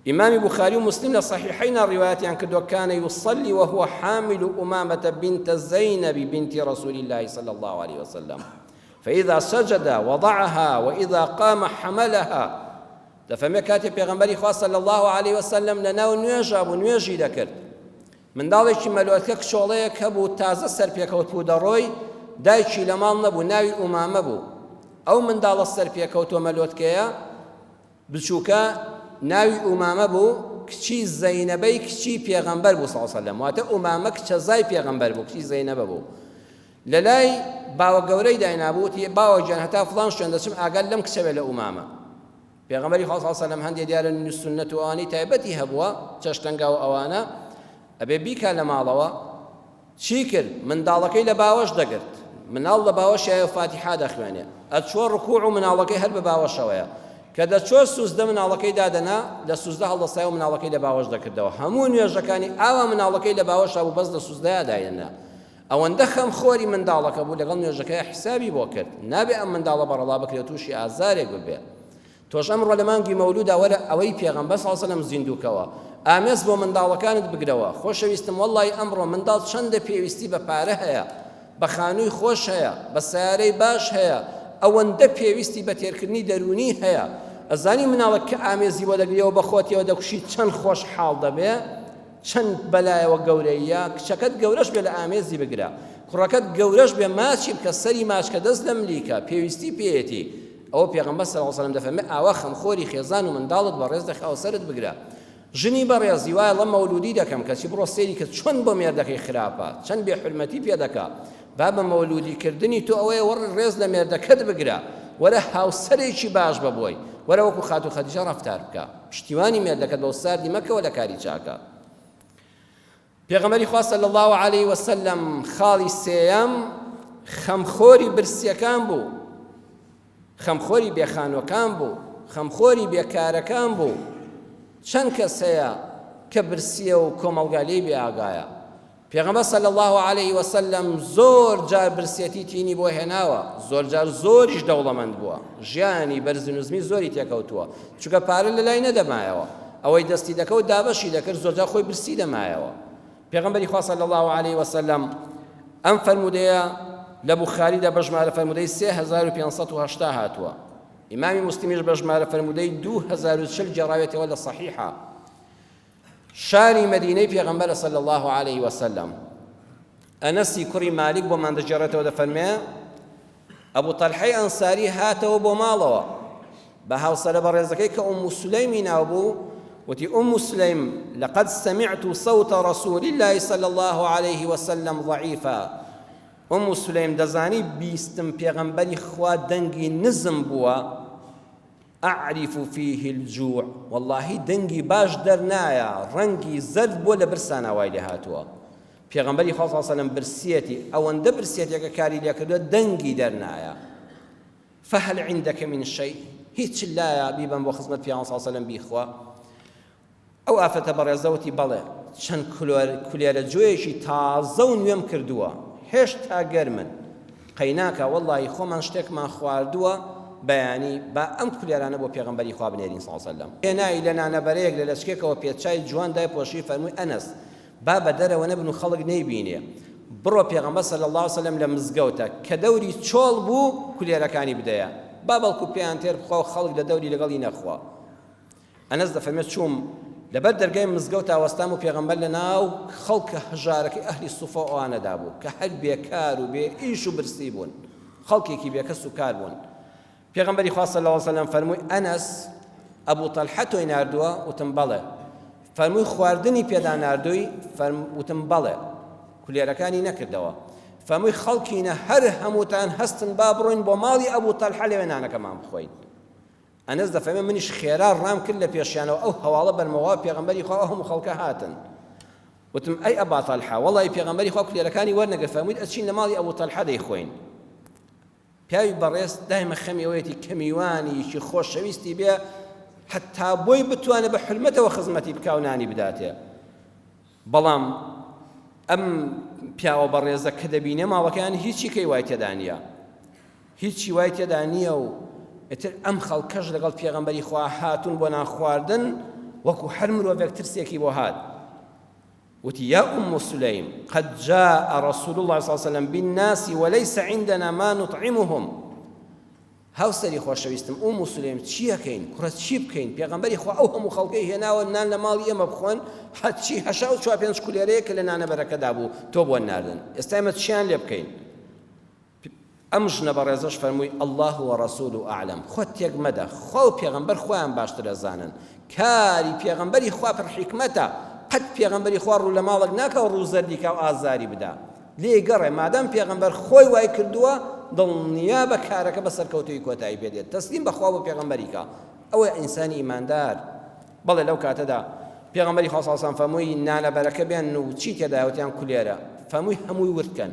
D: ئیمامی بوخاری و موسلیم لە صحیحەینا ڕیوایەتیان کردووە کان یصلی وهو حامل امامة بنت زینب بنت رسول الله صلی الله علیه وسلم فإذا سجد وضعها وإذا قام حملها دەفەرمێ کاتێ پێغەمبەری خوا صلی الله علیه وسلم لە ناو نوێژا بوو نوێژی دەکرد منداڵێکی مەلۆتکە کچۆڵەیەک هەبوو تازە سەرپێکەوت بوو دەڕۆی دایکی لە ماڵ نەبوو ناوی ئومامە بوو ئەو منداڵە سەرپێکەوتوە مەلۆتکەیە بچوکە ناوی ئومامە بوو کچی زەینەبەی کچی پێغەمبەر بوو صلی سلم واتە ئومامە کچەزای پێغەمبەر بوو کچی زەینەبە بوو لەلای باوە گەورەی داینابوو وتی باوە گیان هەتا فڵان شوێن دەچم ئاگات لەم کچە بێ لە ئومامە پێغەمبەری خوا صلی سلم هەندێ دیارە سوننەت و ئەوانەی تایبەتی هەبووە چەشتەنگا و ئەوانە ئەبێ بیکا لە ماڵەوە چی کرد؟ منداڵەکەی لە باوەش دەگرت. مناڵ لە باوەشیایە و فاتیحا دەخوێنێ. ئەچووە ڕکووع و مناڵەکەی هەر بە باوەشەوەیە. کە دەچووە سوجدە مناڵەکەی دادەنا، لە سوجدە هەڵدەستایەوە مناڵەکەی لە باوەش دەکردەوە. هەموو نوێژەکانی ئاوا مناڵەکەی لە باوەشا بوو بەس لە سوجدەیا داینەنا. ئەوەندە خەمخۆری منداڵەکە بوو لەگەڵ نوێژەکەیا حیسابی بۆ کرد. نابێ ئەم منداڵە بەڕەڵا بکرێ و تووشی ئازارێک ببێ. تۆش ئەمڕۆ لە مانگی مەولودا وەرە ئەوەی پێغەمبەر صلی اللە علیە وسلم زیندوو کەوە ئامێز بۆ منداڵەکانت بگرەوە خۆشەویستم وەڵڵاهی ئەمڕۆ منداڵ چەندە پێویستی بە پارە هەیە بە خانووی خۆش هەیە بە سەیارەی باش هەیە ئەوەندە پێویستی بە تێرکردنی دەروونی هەیە ئەزانی مناڵێک کە ئامێزی بۆ دەگریەوە بە خۆتیەوە دەکوشی چەند خۆش حاڵ دەبێ چەند بەلایەوە گەورەیە کچەکەت گەورەش بێ لە ئامێزی بگرە کوڕەکەت گەورەش بێ ماچی بکە سەری ماچکە دەست لە ملیکە پێویستی پێیەتی ئەوە پێغەمبەر صلی اللە علیە وسلم دەفەرمێ ئاوا خەمخۆری خێزان و منداڵت بەڕێز دەخ هاوسەرت بگرە ژنی بەڕێزی وایە ڵە مەولودی دەکەم کەچی بڕۆ سەیری کە چۆن بۆ مێردەکەی خراپە چەند بێ حورمەتی پێ دەکا بابە مەولودی کردنی تۆ ئەوەیە وەڕ ڕێز لە مێردەکەت بگرە وەرە هاوسەرێکی باش بە بۆی وەرە وەکو خاتوو خەدیجە ڕەفتار بکە پشتیوانی مێردەکەت بەو ساردی مەکەوە لە کاری چاکە پێغەمبەری خوا صلی اللە علیه وسلم خاڵی سێیەم خەمخۆری برسیەکان بوو خەمخۆری بێخانوەکان بوو خەمخۆری بێکارەکان بوو چەند کەس هەیە کە برسیە و کۆمەڵگا لێی بێ ئاگایە پێغەمبەر صلی الله علیه وسلم زۆر جار برسیەتی تینی بۆ هێناوە زۆر جار زۆریش دەوڵەمەند بووە ژیانی بەرز و نزمی زۆری تێکەوتووە چونکە پارە لەلای نەدەمایەوە ئەوەی دەستی دەکەوت دابەشی دەکرد زۆرجار خۆی برسی دەمایەوە پێغەمبەری خوا صلی الله علیه وسلم ئەم فەرموودەیە لە بوخاریدا بە ژمارە فەرموودەی 3580 هاتووە ئیمامی مسلمیش بە ژمارە فەرموودەی 2040 گێڕاوێتەوە لە صحیحە شاری مەدینەی پێغەمبەر صلی الله علیه وسلم ئەنەسی کوڕی مالیک بۆمان دەگێڕێتەوە دەفەرمێ ئەبو تەلحەی ئەنساری هاتەوە بۆ ماڵەوە بە هاوسەرە بەڕێزەکەی کە ئوم سلەیمی ناو بوو وتی ئوم سلەیم لقد سمعت صوت رسول الله صلى الله عليه وسلم ضعيفا ئوم سلەیم دەزانی بیستم پێغەمبەری خوا دەنگی نزم بووە اعرف فیه الجوع وەڵاهی دەنگی باش دەرنایە ڕەنگی زەرد بووە لە برسانا وای لێ هاتووە پێغەمبەری خوا صلی اللە علیه و سلم برسیەتی ئەوەندە برسیەتیەکە کاری لێکردووە دەنگی دەرنایە. فهل عندك من شيء هیچ لایە بیبەم بۆ خزمەت پیاوە صلی الله علیه وسلم بیخوا؟ ئەو ئافرەتە بەڕێزە وتی، بەڵێ، چەند کولێرە جۆیەکی تازە و نوێم کردووە، هێشتا گەرمن. قەیناکا وەڵڵاهی خۆمان شتێکمان خواردووە، بەیانی با ئەم کولێرانە بۆ پێغەمبەری خوا بنێرین صلی اللە علیە وسلم. هێنای لە نانەبەرەیەک لە لەچکێکەوە پێچای جوان دایپۆشی، فەرمووی، ئەنەس، با بە دەرەوە نەبن و خەڵک نەیبینێ. بڕۆ پێغەمبەر صلی اللە علیە وسلم لە مزگەوتە، کە دەوری چۆڵ بوو، کولێرەکانی بدەیە، با بەڵکو پێیان تێر بخوا و خەڵک لە دەوری لەگەڵی نەخوا. ئەنەس دەفەرمێت، چووم لەبەر دەرگای مزگەوتا وەستام و پێغەمبەر لەناو خەڵکە هەژارەکەی ئەهلی سوفە و ئەوانەدا بوو کە هەر بێکار و بێ ئیش و برسی بوون، خەڵکێکی بێکەس و کار بوون. پێغەمبەری خوا صلی اللە علیە وسلم فەرمووی، ئەنەس، ئەبو تەلحە تۆی ناردووە؟ وتم، بەڵێ. فەرمووی، خواردنی پێدا ناردووی؟ وتم، بەڵێ. کولێرەکانی نەکردەوە. فەرمووی، خەڵکینە هەر هەمووتان هەستن با بڕۆین بۆ ماڵی ئەبو تەلحە لەوێ نانەکەمان بخۆین. ئەنەس دەفەرمێ منیش خێرا ڕام کرد لە پێشیانەوە ئەو هەواڵە بەرمەوە پێغەمبەری خوا ئەو هەموو خەڵکە هاتن. وتم ئەی ئەبا تەلحە وەڵی پێغەمبەری خوا کولێرەکانی وەرنەگرت فەرمووی ئەچین لە ماڵی ئەبو تەلحە دەیخۆین. پیاوی بەڕێز دایمە خەمی ئەوەیەتی کە میوانیکی خۆشەویستی بێ حتا بۆی بتوانێت بە حرمەتەوە خزمەتی بکا و نانی بداتێ. بەڵام ئەم پیاوە بەڕێزە کە دەبینێ ماڵەکەیان هیچی کەی وای تێدا نییە هیچی وای تێدا نییە و ئیتر ئەم خەڵکەش لەگەڵ پێغەمبەری خوا هاتوون بۆ نان خواردن وەکو هەر مرۆڤێک ترسێکی بۆ هات وتی یا أم سليم قد جاء رسول الله صلى الله عليه وسلم بالناس وليس عندنا ما نطعمهم هاوسەری خۆشەویستم ئوم سولەیم چی ئەکەین کوڕە چی بکەین پێغەمبەری خوا ئەو هەموو خەڵکەی هێناوە نان لە ماڵی ئێمە بخۆن هەرچی هەشا و چوار پێنج کولێرەیە کە لە نانەبەرەکەدا بوو تۆ بۆ ناردن ئێستا ئێمە چیان لێ بکەین ئەم ژنە بەڕێزەش فەرمووی الله ورسوله اعلم خۆت تێک مەدە خوا و پێغەمبەر خۆیان باشتر ئەزانن کاری پێغەمبەری خوا پڕ حیکمەتە قەت پێغەمبەری خوا ڕوو لە ماڵێک ناکا و ڕوو زەردی کا و ئازاری بدا لێی گەڕێ مادام پێغەمبەر خۆی وای کردووە دڵنیابە کارەکە بە سەرکەوتوویی کۆتایی پێ دێت تەسلیم بە خوا و بە پێغەمبەری کە ئەوەیە ئینسانی ئیماندار بەڵێ لەو کاتەدا پێغەمبەری خوا صلی الله فەرمووی نانە بەرەکە بێن و چی تێدایە وتیان کولێرە فەرمووی هەمووی ورد کەن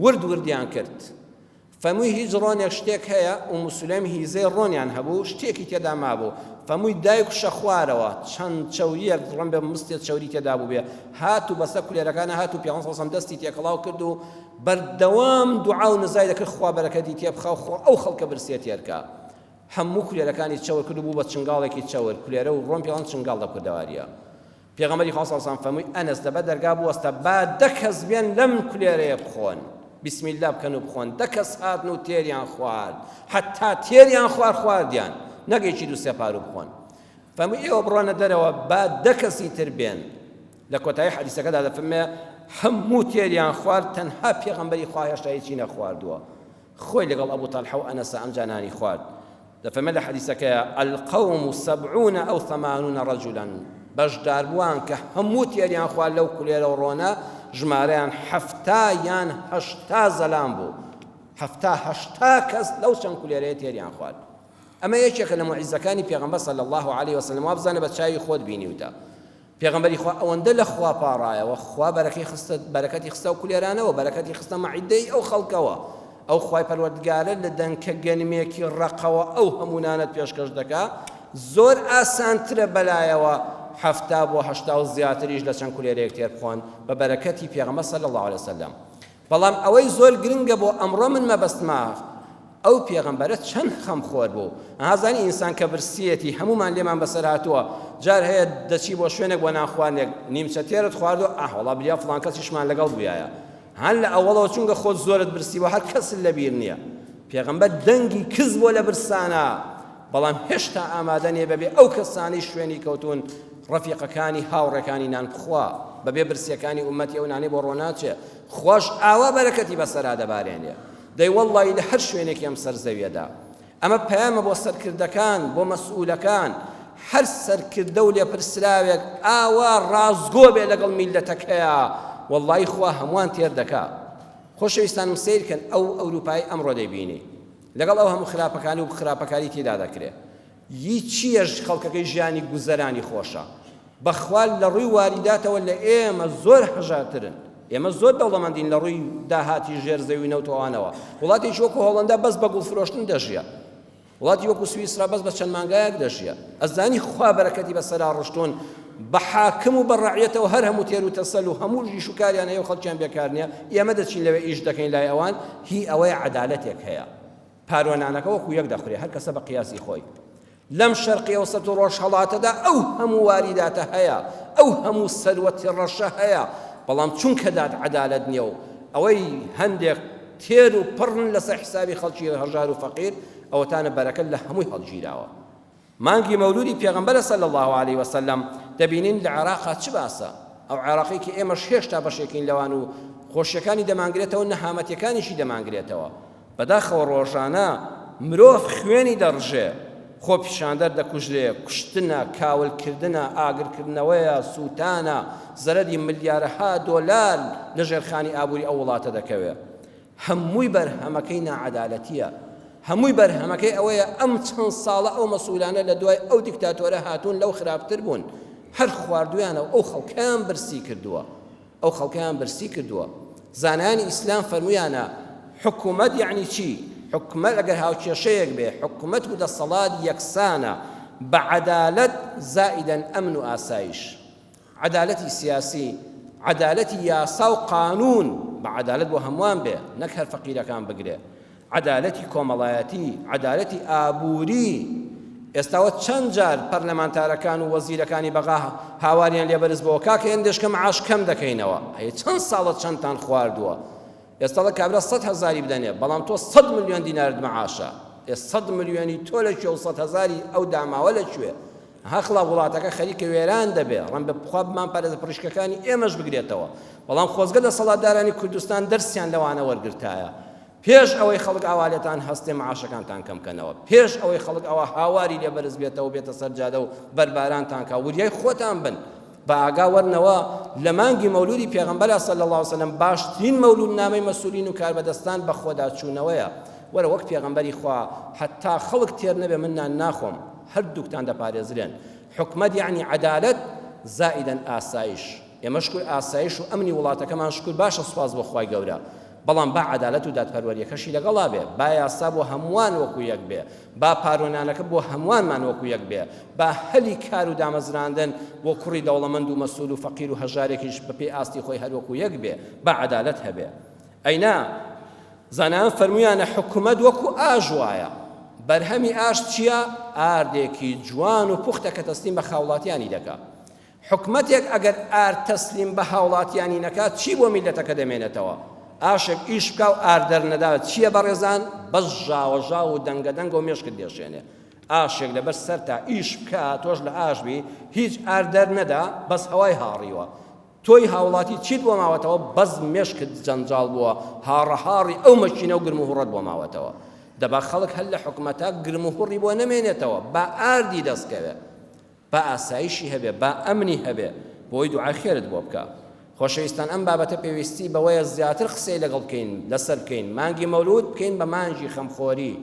D: ورد وردیان کرد فەرمووی هیچ ڕۆنێک شتێک هەیە؟ ئوم سولەیم هیزەی ڕۆنیان هەبوو شتێکی تێدا مابوو فەرمووی دایکوشە خوارەوە چەند چەوریەک ڕەنبێ مستێ چەوری تێدا بووبێ هات و بەسەر کولێرەکانە هات و پێغەمبەر صلی الله دەستی تێکەڵاو کرد و بەردەوام دوعا و نزای دەکرد خوا بەرەکەتی تێبخا و خۆ ئەو خەڵکە برسیە تێرکا هەموو کولێرەکانی چەور کرد و بوو بە چنگاڵێکی چەور کولێرە و ڕۆن پێڵەن چنگاڵ لە کوردەواریە پێغەمبەری خوا صلی اللە علیە وسلم فەرمووی، ئەنەس لەبەر دەرگا بوەستە با دە کەس بێن لەم کولێرەیە بخۆن، بسم اللە بکەن و بخۆن، دە کەس هاتن و تێریان خوارد، حەتا تێریان خوارد خواردیان، نەک یەکی دوو سێ پاروو بخۆن. فەرمووی ئێوە بڕۆنە دەرەوە با دە کەسی تر بێن. لە کۆتایی حەدیسەکەدا دەفەرمێ هەموو تێریان خوارد تەنها پێغەمبەری خوا هێشتا هیچی نەخواردووە. خۆی لەگەڵ ئەبو تەلحە و ئەنەسە ئەمجا نانی خوارد. دەفەرمێ لە حەدیسەکەیا، القوم سبعون او ثمانون رجلا، بەشداربووان کە هەموو تێریان خوارد لەو کولێرە و ڕۆنە ژمارەیان 70 یان 80 زەلام بوو، 70 80 کەس لەو چەند کولێرەیە تێریان خوارد. ئەمە یەکێکە لە موعجیزەکانی پێغەمبەر صلی الله علیه وسلم، وابزانە بە چاوی خۆت بینیوتە. پێغەمبەری خوا ئەوەندە لە خوا پاڕایەوە خوا بەرەکەی خستە بەرەکەتی خستە ئەو کولێرانەوە بەرەکەتی خستە مەعیدەی ئەو خەڵکەوە ئەو خوای پەروەردگارە لە دەنکە گەنمێکی ڕەقەوە ئەو هەموو نانەت پێشکەش دەکا زۆر ئاسانترە بەلایەوە 70 بۆ 80 و زیاتریش لە چەند کولێرەیەک تێر بخۆن بە بەرەکەتی پێغەمبەر صلی الله علیه وسلم بەڵام ئەوەی زۆر گرنگە بۆ ئەمڕۆ من مەبەستمە ئەو پێغەمبەرە چەند خەمخۆر بوو ئەها زانی ئینسان کە برسیەتی هەمومان لێمان بەسەر هاتووە جار هەیە دەچی بۆ شوێنێک بۆ نانخواردنێک نیمچە تێرت خواردووە ئاه وەڵا بریا فڵان کەسیشمان لەگەڵ بوویایە هەر لە ئەوەڵەوە چونکە خۆت زۆرت برسی بوو هەر کەست لەبیر نییە پێغەمبەر دەنگی کز بۆ لە برسانە بەڵام هێشتا ئامادە نییە بەبێ ئەو کەسانەی شوێنی کەوتوون ڕەفیقەکانی هاوڕێکانی نان بخوا بەبێ برسیەکانی ئومەتی ئەو نانەی بۆ ڕۆناچێ خواش ئاوا بەرەکەتی بەسەرا دەبارێنێ دەی وەڵڵاهی لە هەر شوێنێکی ئەم سەر زەویەدا ئەمە پەیامە بۆ سەرکردەکان بۆ مەسئولەکان هەر سەرکردە و لێپرسراوێک ئاوا ڕاستگۆ بێ لەگەڵ میللەتەکەیا وەڵڵاهی خوا هەمووان تێر دەکا خۆشەویستانم سەیرکەن ئەو ئەوروپای ئەمڕۆ دەیبینی لەگەڵ ئەو هەموو خراپەکانی و خراپەکاری تێدا دەکرێ ی چیەش خەڵکەکەی ژیانی گوزەرانی خۆشە بەخوا لە ڕووی واریداتەوە لە ئێمە زۆر هەژارترن. ئێمە زۆر دەوڵەمەندین لە ڕووی داهاتی ژێر زەوی نەوت و ئەوانەوە. وڵاتێکی وەکو هۆڵەندا بەس بە گوڵ فرۆشتن دەژیا. وڵاتی وەکو سویسرا بەس بە چەند مانگایەک دەژیا. ئەزانی خوا بەرەکەتی بەسەرا ڕشتوون بە حاکم و بە ڕەعیەتەوە هەر هەموو تێر و تەسەل و هەموو ئیش و کاریان هەیە و خەڵکیان بێکار نییە. ئێمە دەچین لەوێ ئیش دەکەین لای ئەوان هی ئەوەیە عەدالەتێک هەیە. پاروە نانەکە وەکو یەک دەخورێ هەر کەسە بە قیاسی خۆی. لەم شەرقی ئەوسەت و ڕۆژهەڵاتەدا ئەو هەموو واریداتە هەیە، ئەو هەموو سەروەتی ڕەشە هەیە، بەڵام چونکە داد عەدالەت نییە و ئەوەی هەندێک تێر و پڕن لەسەر حسابی خەڵکی هەژار و فەقیر، ئەوەتانە بەرەکەت لە هەمووی هەڵگیراوە. مانگی مەولودی پێغەمبەرە صلی اللە علیە وسلم، دەبینین لە عێراقا چ باسە، ئەو عێراقەی کە ئێمەش هێشتا بەشێکین لەوان و خۆشیەکانی دەمانگرێتەوە نەهامەتیەکانیشی دەمانگرێتەوە. بەداخەوە ڕۆژانە مرۆڤ خوێنی دەڕژێ، خۆپیشاندەر دەکوژرێ، کوشتنە، کاولکردنە، ئاگرکردنەوەیە، سووتانە، زەرەری ملیارەها دۆلار لە ژێرخانی ئابووری ئەو وڵاتە دەکەوێ. هەمووی بەرهەمەکەی ناعەدالەتییە. هەمووی بەرهەمەکەی ئەوەیە ئەم چەند ساڵە ئەو مەسئولانە لە دوای ئەو دیکتاتۆرە هاتوون لەو خراپتر بوون. هەر خواردوویانە و ئەو خەڵکەیان برسی کردووە. ئەو خەڵکەیان برسی کردووە. زانایانی ئیسلام فەرموویانە، حکومەت یەعنی چی؟ حکومەت ئەگەر هاوکێشەیەک بێ، حکومەت و دەسەڵات یەکسانە بە عەدالەت زائیدەن ئەمن و ئاسایش. عەدالەتی سیاسی، عەدالەتی یاسا و قانوون بە عەدالەت بۆ هەمووان بێ، نەک هەر فەقیرەکان بگرێ. عەدالەتی کۆمەڵایەتی، عەدالەتی ئابووری، ئێستاوە چەند جار پەرلەمانتارەکان و وەزیرەکانی بەغا هاواریان لێ بەرز بۆوە کاکە هێندێشکە معاش کەم دەکەینەوە، ئەی چەند ساڵە چەندتان خواردووە؟ ئێستا دەڵێ کابرا سەت هەزاری بدەنێ، بەڵام تۆ سەت ملیۆن دینارت معاشە، ئێ سەت ملیۆنی تۆ لە کوێ و سەت هەزاری ئەو داماوە لە کوێ؟ هەخڵا وڵاتەکە خەریکە وێران دەبێ، ڕەنبە خوا بمانپارێزێ پڕیشکەکانی ئێمەش بگرێتەوە، بەڵام خۆزگە دەسەڵاتدارانی کوردستان دەرسیان لەوانە وەرگرتایە، پێش ئەوەی خەڵک ئاوا لێتان هەستێ معاشەکانتان کەم کەنەوە، پێش ئەوەی خەڵک ئاوا هاواری لێ بەرز بێتەوە بێتە سەر جادە و بەربارانتان کا، وریای خۆتان بن، بە ئاگا وەرنەوە لە مانگی مەولودی پێغەمبەرا صلی اللە علیە وسلم باشترین مەولودنامەی مەسولین و کاربەدەستان بەخۆدا چوونەوەیە، وەرە وەک پێغەمبەری خوا هەتا خەڵک تێر نەبێ من نان ناخۆم، هەردووکتان دەپارێزرێن. حکومەت یەعنی عەدالەت زائیدەن ئاسایش. ئێمە شکور ئاسایش و ئەمنی وڵاتەکەمان شکور باشە سوپاس بۆ خوای گەورە. بەڵام با عەدالەت و دادپەروەریەکەشی لەگەڵا بێ. با یاسا بۆ هەمووان وەکو یەک بێ. با پارۆنانەکە بۆ هەمووانمان وەکو یەک بێ. با هەلی کار و دامەزراندن بۆ کوڕی دەوڵەمەند و مەسول و فەقیر و هەژارێکیش بەپێی ئاستی خۆی هەر وەکو یەک بێ. با عەدالەت هەبێ. ئەینا زانایان فەرموویانە حکومەت وەکو ئاش وایە، بەرهەمی ئاش چییە؟ ئاردێکی جوان و پوختە کە تەسلیم بە خاوڵاتیانی دەکا. حکومەتێک ئەگەر ئارد تەسلیم بە هاوڵاتیانی نەکات چی بۆ میللەتەکە دەمێنێتەوە؟ ئاشێک ئیش بکا و ئارد دەرنەدا چییە بەڕێزان؟ بەس ژاوەژاو و دەنگەدەنگە و مێشکت دێشێنێ. ئاشێک لەبەر سەرتا ئیش بکا تۆش لە ئاش بی هیچ ئارد دەرنەدا بەس هەوای هاڕیوە. تۆی هاوڵاتی چیت بۆ ماوەتەوە بەس مێشکت جەنجاڵ بووە هاڕەهاڕی ئەو مەکینە و گرموهوڕەت بۆ ماوەتەوە دەبا خەڵک هەر لە حکومەتا گرموهوڕی بۆ نەمێنێتەوە با ئاردی دەست کەوێ با ئاسایشی هەبێ با ئەمنی هەبێ بۆی دوعای خێرت بۆ بکا خۆشەویستان ئەم بابەتە پێویستی بەوەیە زیاتر قسەی لەگەڵ بکەین لەسەر بکەین مانگی مەولود بکەین بە مانگی خەمخۆری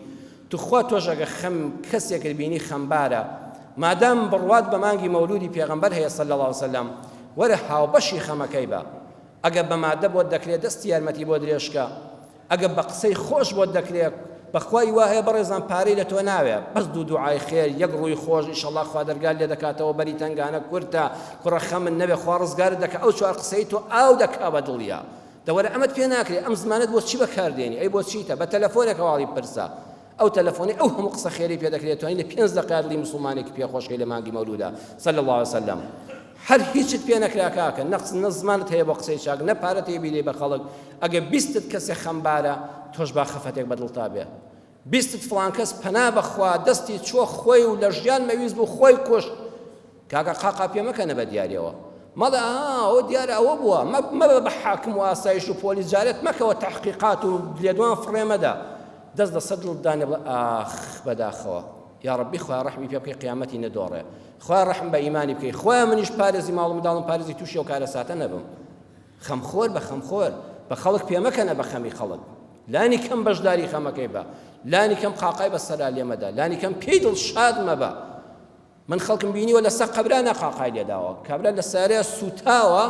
D: توخوا تۆش ئەگەر خەم کەسێکت بینی خەمبارە مادام بڕوات بە مانگی مەولودی پێغەمبەر هەیە صلی اللە علیە وسلم وەرە هاوبەشی خەمەکەی بە ئەگەر بە مادە بۆت دەکرێت دەستی یارمەتی بۆ درێژکە ئەگەر بە قسەی خۆش بۆت دەکرێت بەخوای وا هەیە بەڕێزان پارەی لە تۆ ناوێ بەس دوو دوعای خێر یەک ڕووی خۆش ئیشەڵا خوا دەرگات لێ دەکاتەوە بەری تەنگانە کورتە کوڕە خەمت نەبێ خوا ڕزگارت دەکا ئەو چوار قسەی تۆ ئاو دەکا بە دڵیا دە وەرە ئەمەت پێ ناکرێ ئەم زمانەت بۆ چی بەکار دێنی ئەی بۆ چیتە بە تەلەفۆنێک هەواڵی بپرسە ئەو تەلەفۆنەی ئەو هەموو قسە خێرەی پێ دەکرێت توانی لە پێنج دەقەیا دڵی موسڵمانێکی پێ خۆش کەی لە مانگی مەولودا صلی اللە علیه وسلم هەر هیچت پێ نەکرا کاکە نە نە زمانت هەیە بۆ قسەی چاک نە پارەت هەیە بیدەی بە خەڵک ئەگەر بیستت کەسێ خەمبارە تۆش با خەفەتێک بە دڵتا بێ بیستت فڵان کەس پەنا بەخوا دەستی چوە خۆی و لە ژیان مەویست بوو خۆی کوشت کاکە قاقا پێ مەکەنە بە دیاریەوە مەڵێ ئا ئەوە دیارە ئەوە بووە مەبە بە حاکم و ئاسایش و پۆلیس جارێت مەکەوە تەحقیقات و لێدوان فڕێ مەدە دەست لەسەر دڵت دانێ بڵێ ئاخ بەداخەوە یا ڕەبی خوای ڕەحمی پێ بکەی قیامەتی نەدۆڕێ خوای ڕەحم بە ئیمانی بکەی خوای منیش پارێزی ماڵ و منداڵم پارێزی تووشی ئەو کارەساتە نەبم خەمخۆر بە خەمخۆر بە خەڵک پێ مەکەنە بە خەمی خەڵک لانی کەم بەشداری خەمەکەی بە لانی کەم قاقای بە سەرا لێمەدە لانی کەم پێی دڵشاد مەبە من خەڵکم بینیوە لەسەر قەبرانە قاقای لێداوە کابرا لە سارەیە سوتاوە.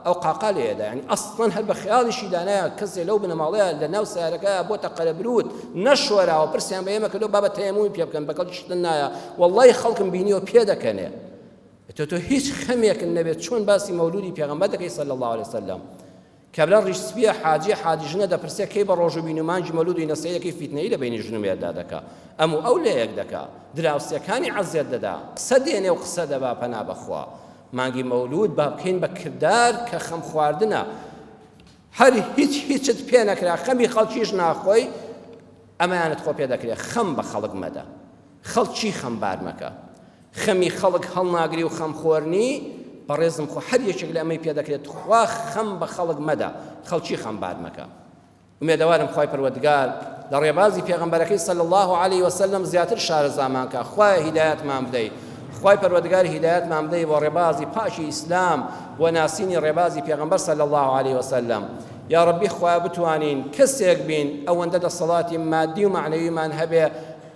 D: ئەو قاقا لێدا، یعنی ئەسڵەن هەر بە خەیاڵیشی دانایە کەسێ لەو بنەماڵەیە لە ناو سیارەکەیا بۆتە قەرەبروت نەشۆراوە. پرسیان بە ئێمە کردو بابە تەیەمومی پێ بکەن، بەکەڵکی شتن نایە. وەڵڵاهی خەڵکم بینیوە پێ دەکەنێ. تۆ تۆ هیچ خەمێکت نەبێت چۆن باسی مەولودی پێغەمبەر دەکەی صلی الله علیه وسلم. کابرا ڕیش سپیە حاجیە حاجی ژنە دەپرسێ کەی بە ڕۆژ و بین و مانگی مەولود و نەسەیەکەی فیتنەیی لە بەینی ژن و مێردا دەکا، ئەم و ئەو لەیەک دەکا، دراوسێکانی عەزێت دەدا، قسە دێنێ و قسە دەبا. پەنا بەخوا مانگی مەولود با بکەین بە کردار کە خەم خواردنە. هەر هیچ هیچت پێ نەکرا خەمی خەڵکیش ناخۆی، ئەمەیانت خۆ پێ دەکرێ. خەم بە خەڵک مەدە، خەڵکی خەمبار مەکە. خەمی خەڵک هەڵناگری و خەمخۆر نی بەڕێزم، خۆ هەر یەکێک لە ئەمەی پێ دەکرێت. تخوا خەم بە خەڵک مەدە، خەڵکی خەمبار مەکە. ئومێدەوارم خوای پەروەردگار لە ڕێبازی پێغەمبەرەکەی صلی الله علیه وسلم زیاتر شارەزامان کە. خوایە هیدایەتمان بدەی، خوای پەروەردگار هیدایەتمان بدەی بۆ ڕێبازی پاکی ئیسلام، بۆ ناسینی ڕێبازی پێغەمبەر صلی الله علیه وسلم. یا ربی خوایە بتوانین کەسێک بین ئەوەندە دەسەڵاتی مادی و مەعنەویمان هەبێ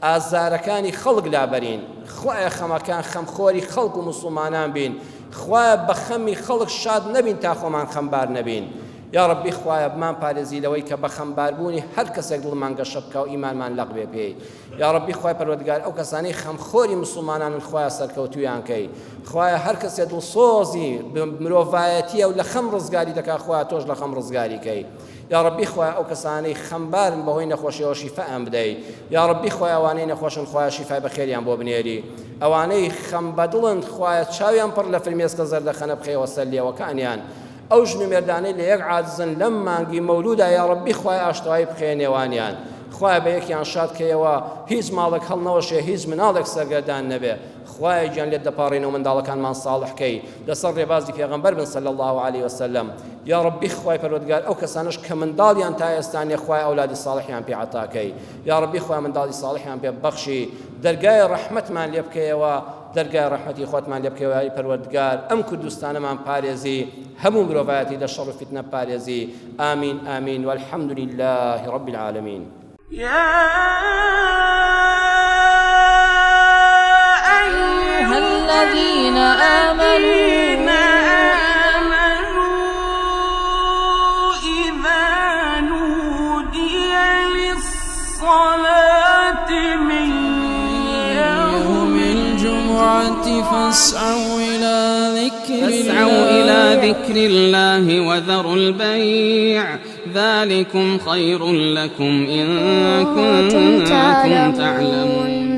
D: ئازارەکانی خەڵک لابەرین. خوایە خەمەکان خەمخۆری خەڵک و موسڵمانان بین. خوایە بە خەمی خەڵک شاد نەبین تا خۆمان خەمبار نەبین. یاڕەبی خوایە بمان پارێزی لەوەی کە بە خەمباربوونی هەر کەسێک دڵمان گەشە بکا و ئیمانمان لەق بێ پێی. یاڕەبی خوای پەروەردگار ئەو کەسانەی خەمخۆری موسڵمانانن خوایە سەرکەوتوویان کەی. خوایە هەر کەسێ دڵسۆزی مرۆڤایەتیە و لە خەم ڕزگاری دەکا خوایە تۆش لە خەم ڕزگاری کەی. یاڕەبی خوایە ئەو کەسانەی خەمبارن بەهۆی نەخۆشیەوە شیفایان بدەی. یاڕەبی خوایە ئەوانەی نەخۆشن خوایە شیفای بەخێریان بۆ بنێری. ئەوانەی خەم بەدڵن خوایە چاویان پڕ لە فرمێسکە زەردەخەنە بخەیەوە سەر لێوەکانیان. ئەو ژن و مێردانەی لە یەک عاجزن لەم مانگی مەولودا یاڕەبی خوایە ئاشتەوایی بخەیە نێوانیان. خوایە بە یەکیان شاد کەیەوە، هیچ ماڵێک هەڵنەوەشێ، هیچ مناڵێک سەرگەردان نەبێ. خوایە گیان لێت دەپاڕێینەوە منداڵەکانمان ساڵح کەی لەسەر ڕێبازی پێغەمبەر بن صلی اللە علیه وسلم. یا ربی خوای پەروەردگار ئەو کەسانەش کە منداڵیان تا ئێستا نیە خوایە ئەولادی ساڵحیان پێ عەتا کەی. یا ربی خوایە منداڵی ساڵحیان پێ ببەخشی، دەرگای ڕەحمەتمان لێ بکەیەوە، دەرگای ڕەحمەتی خۆتمان لێ بکەیەوە یاری پەروەردگار. ئەم کوردستانەمان پارێزی، هەموو مرۆڤایەتی لە شەڕ و فیتنە پارێزی. آمین آمین والحمد لله رب العالمین.
A: يا أيها الذين آمنوا إذا نودي للصلاة من يوم الجمعة فاسعوا إلى ذكر
B: فاسعوا إلى ذكر الله وذروا البيع ذلكم خير لكم إن
C: كنتم
B: كنتم
C: تعلمون.
B: تعلمون.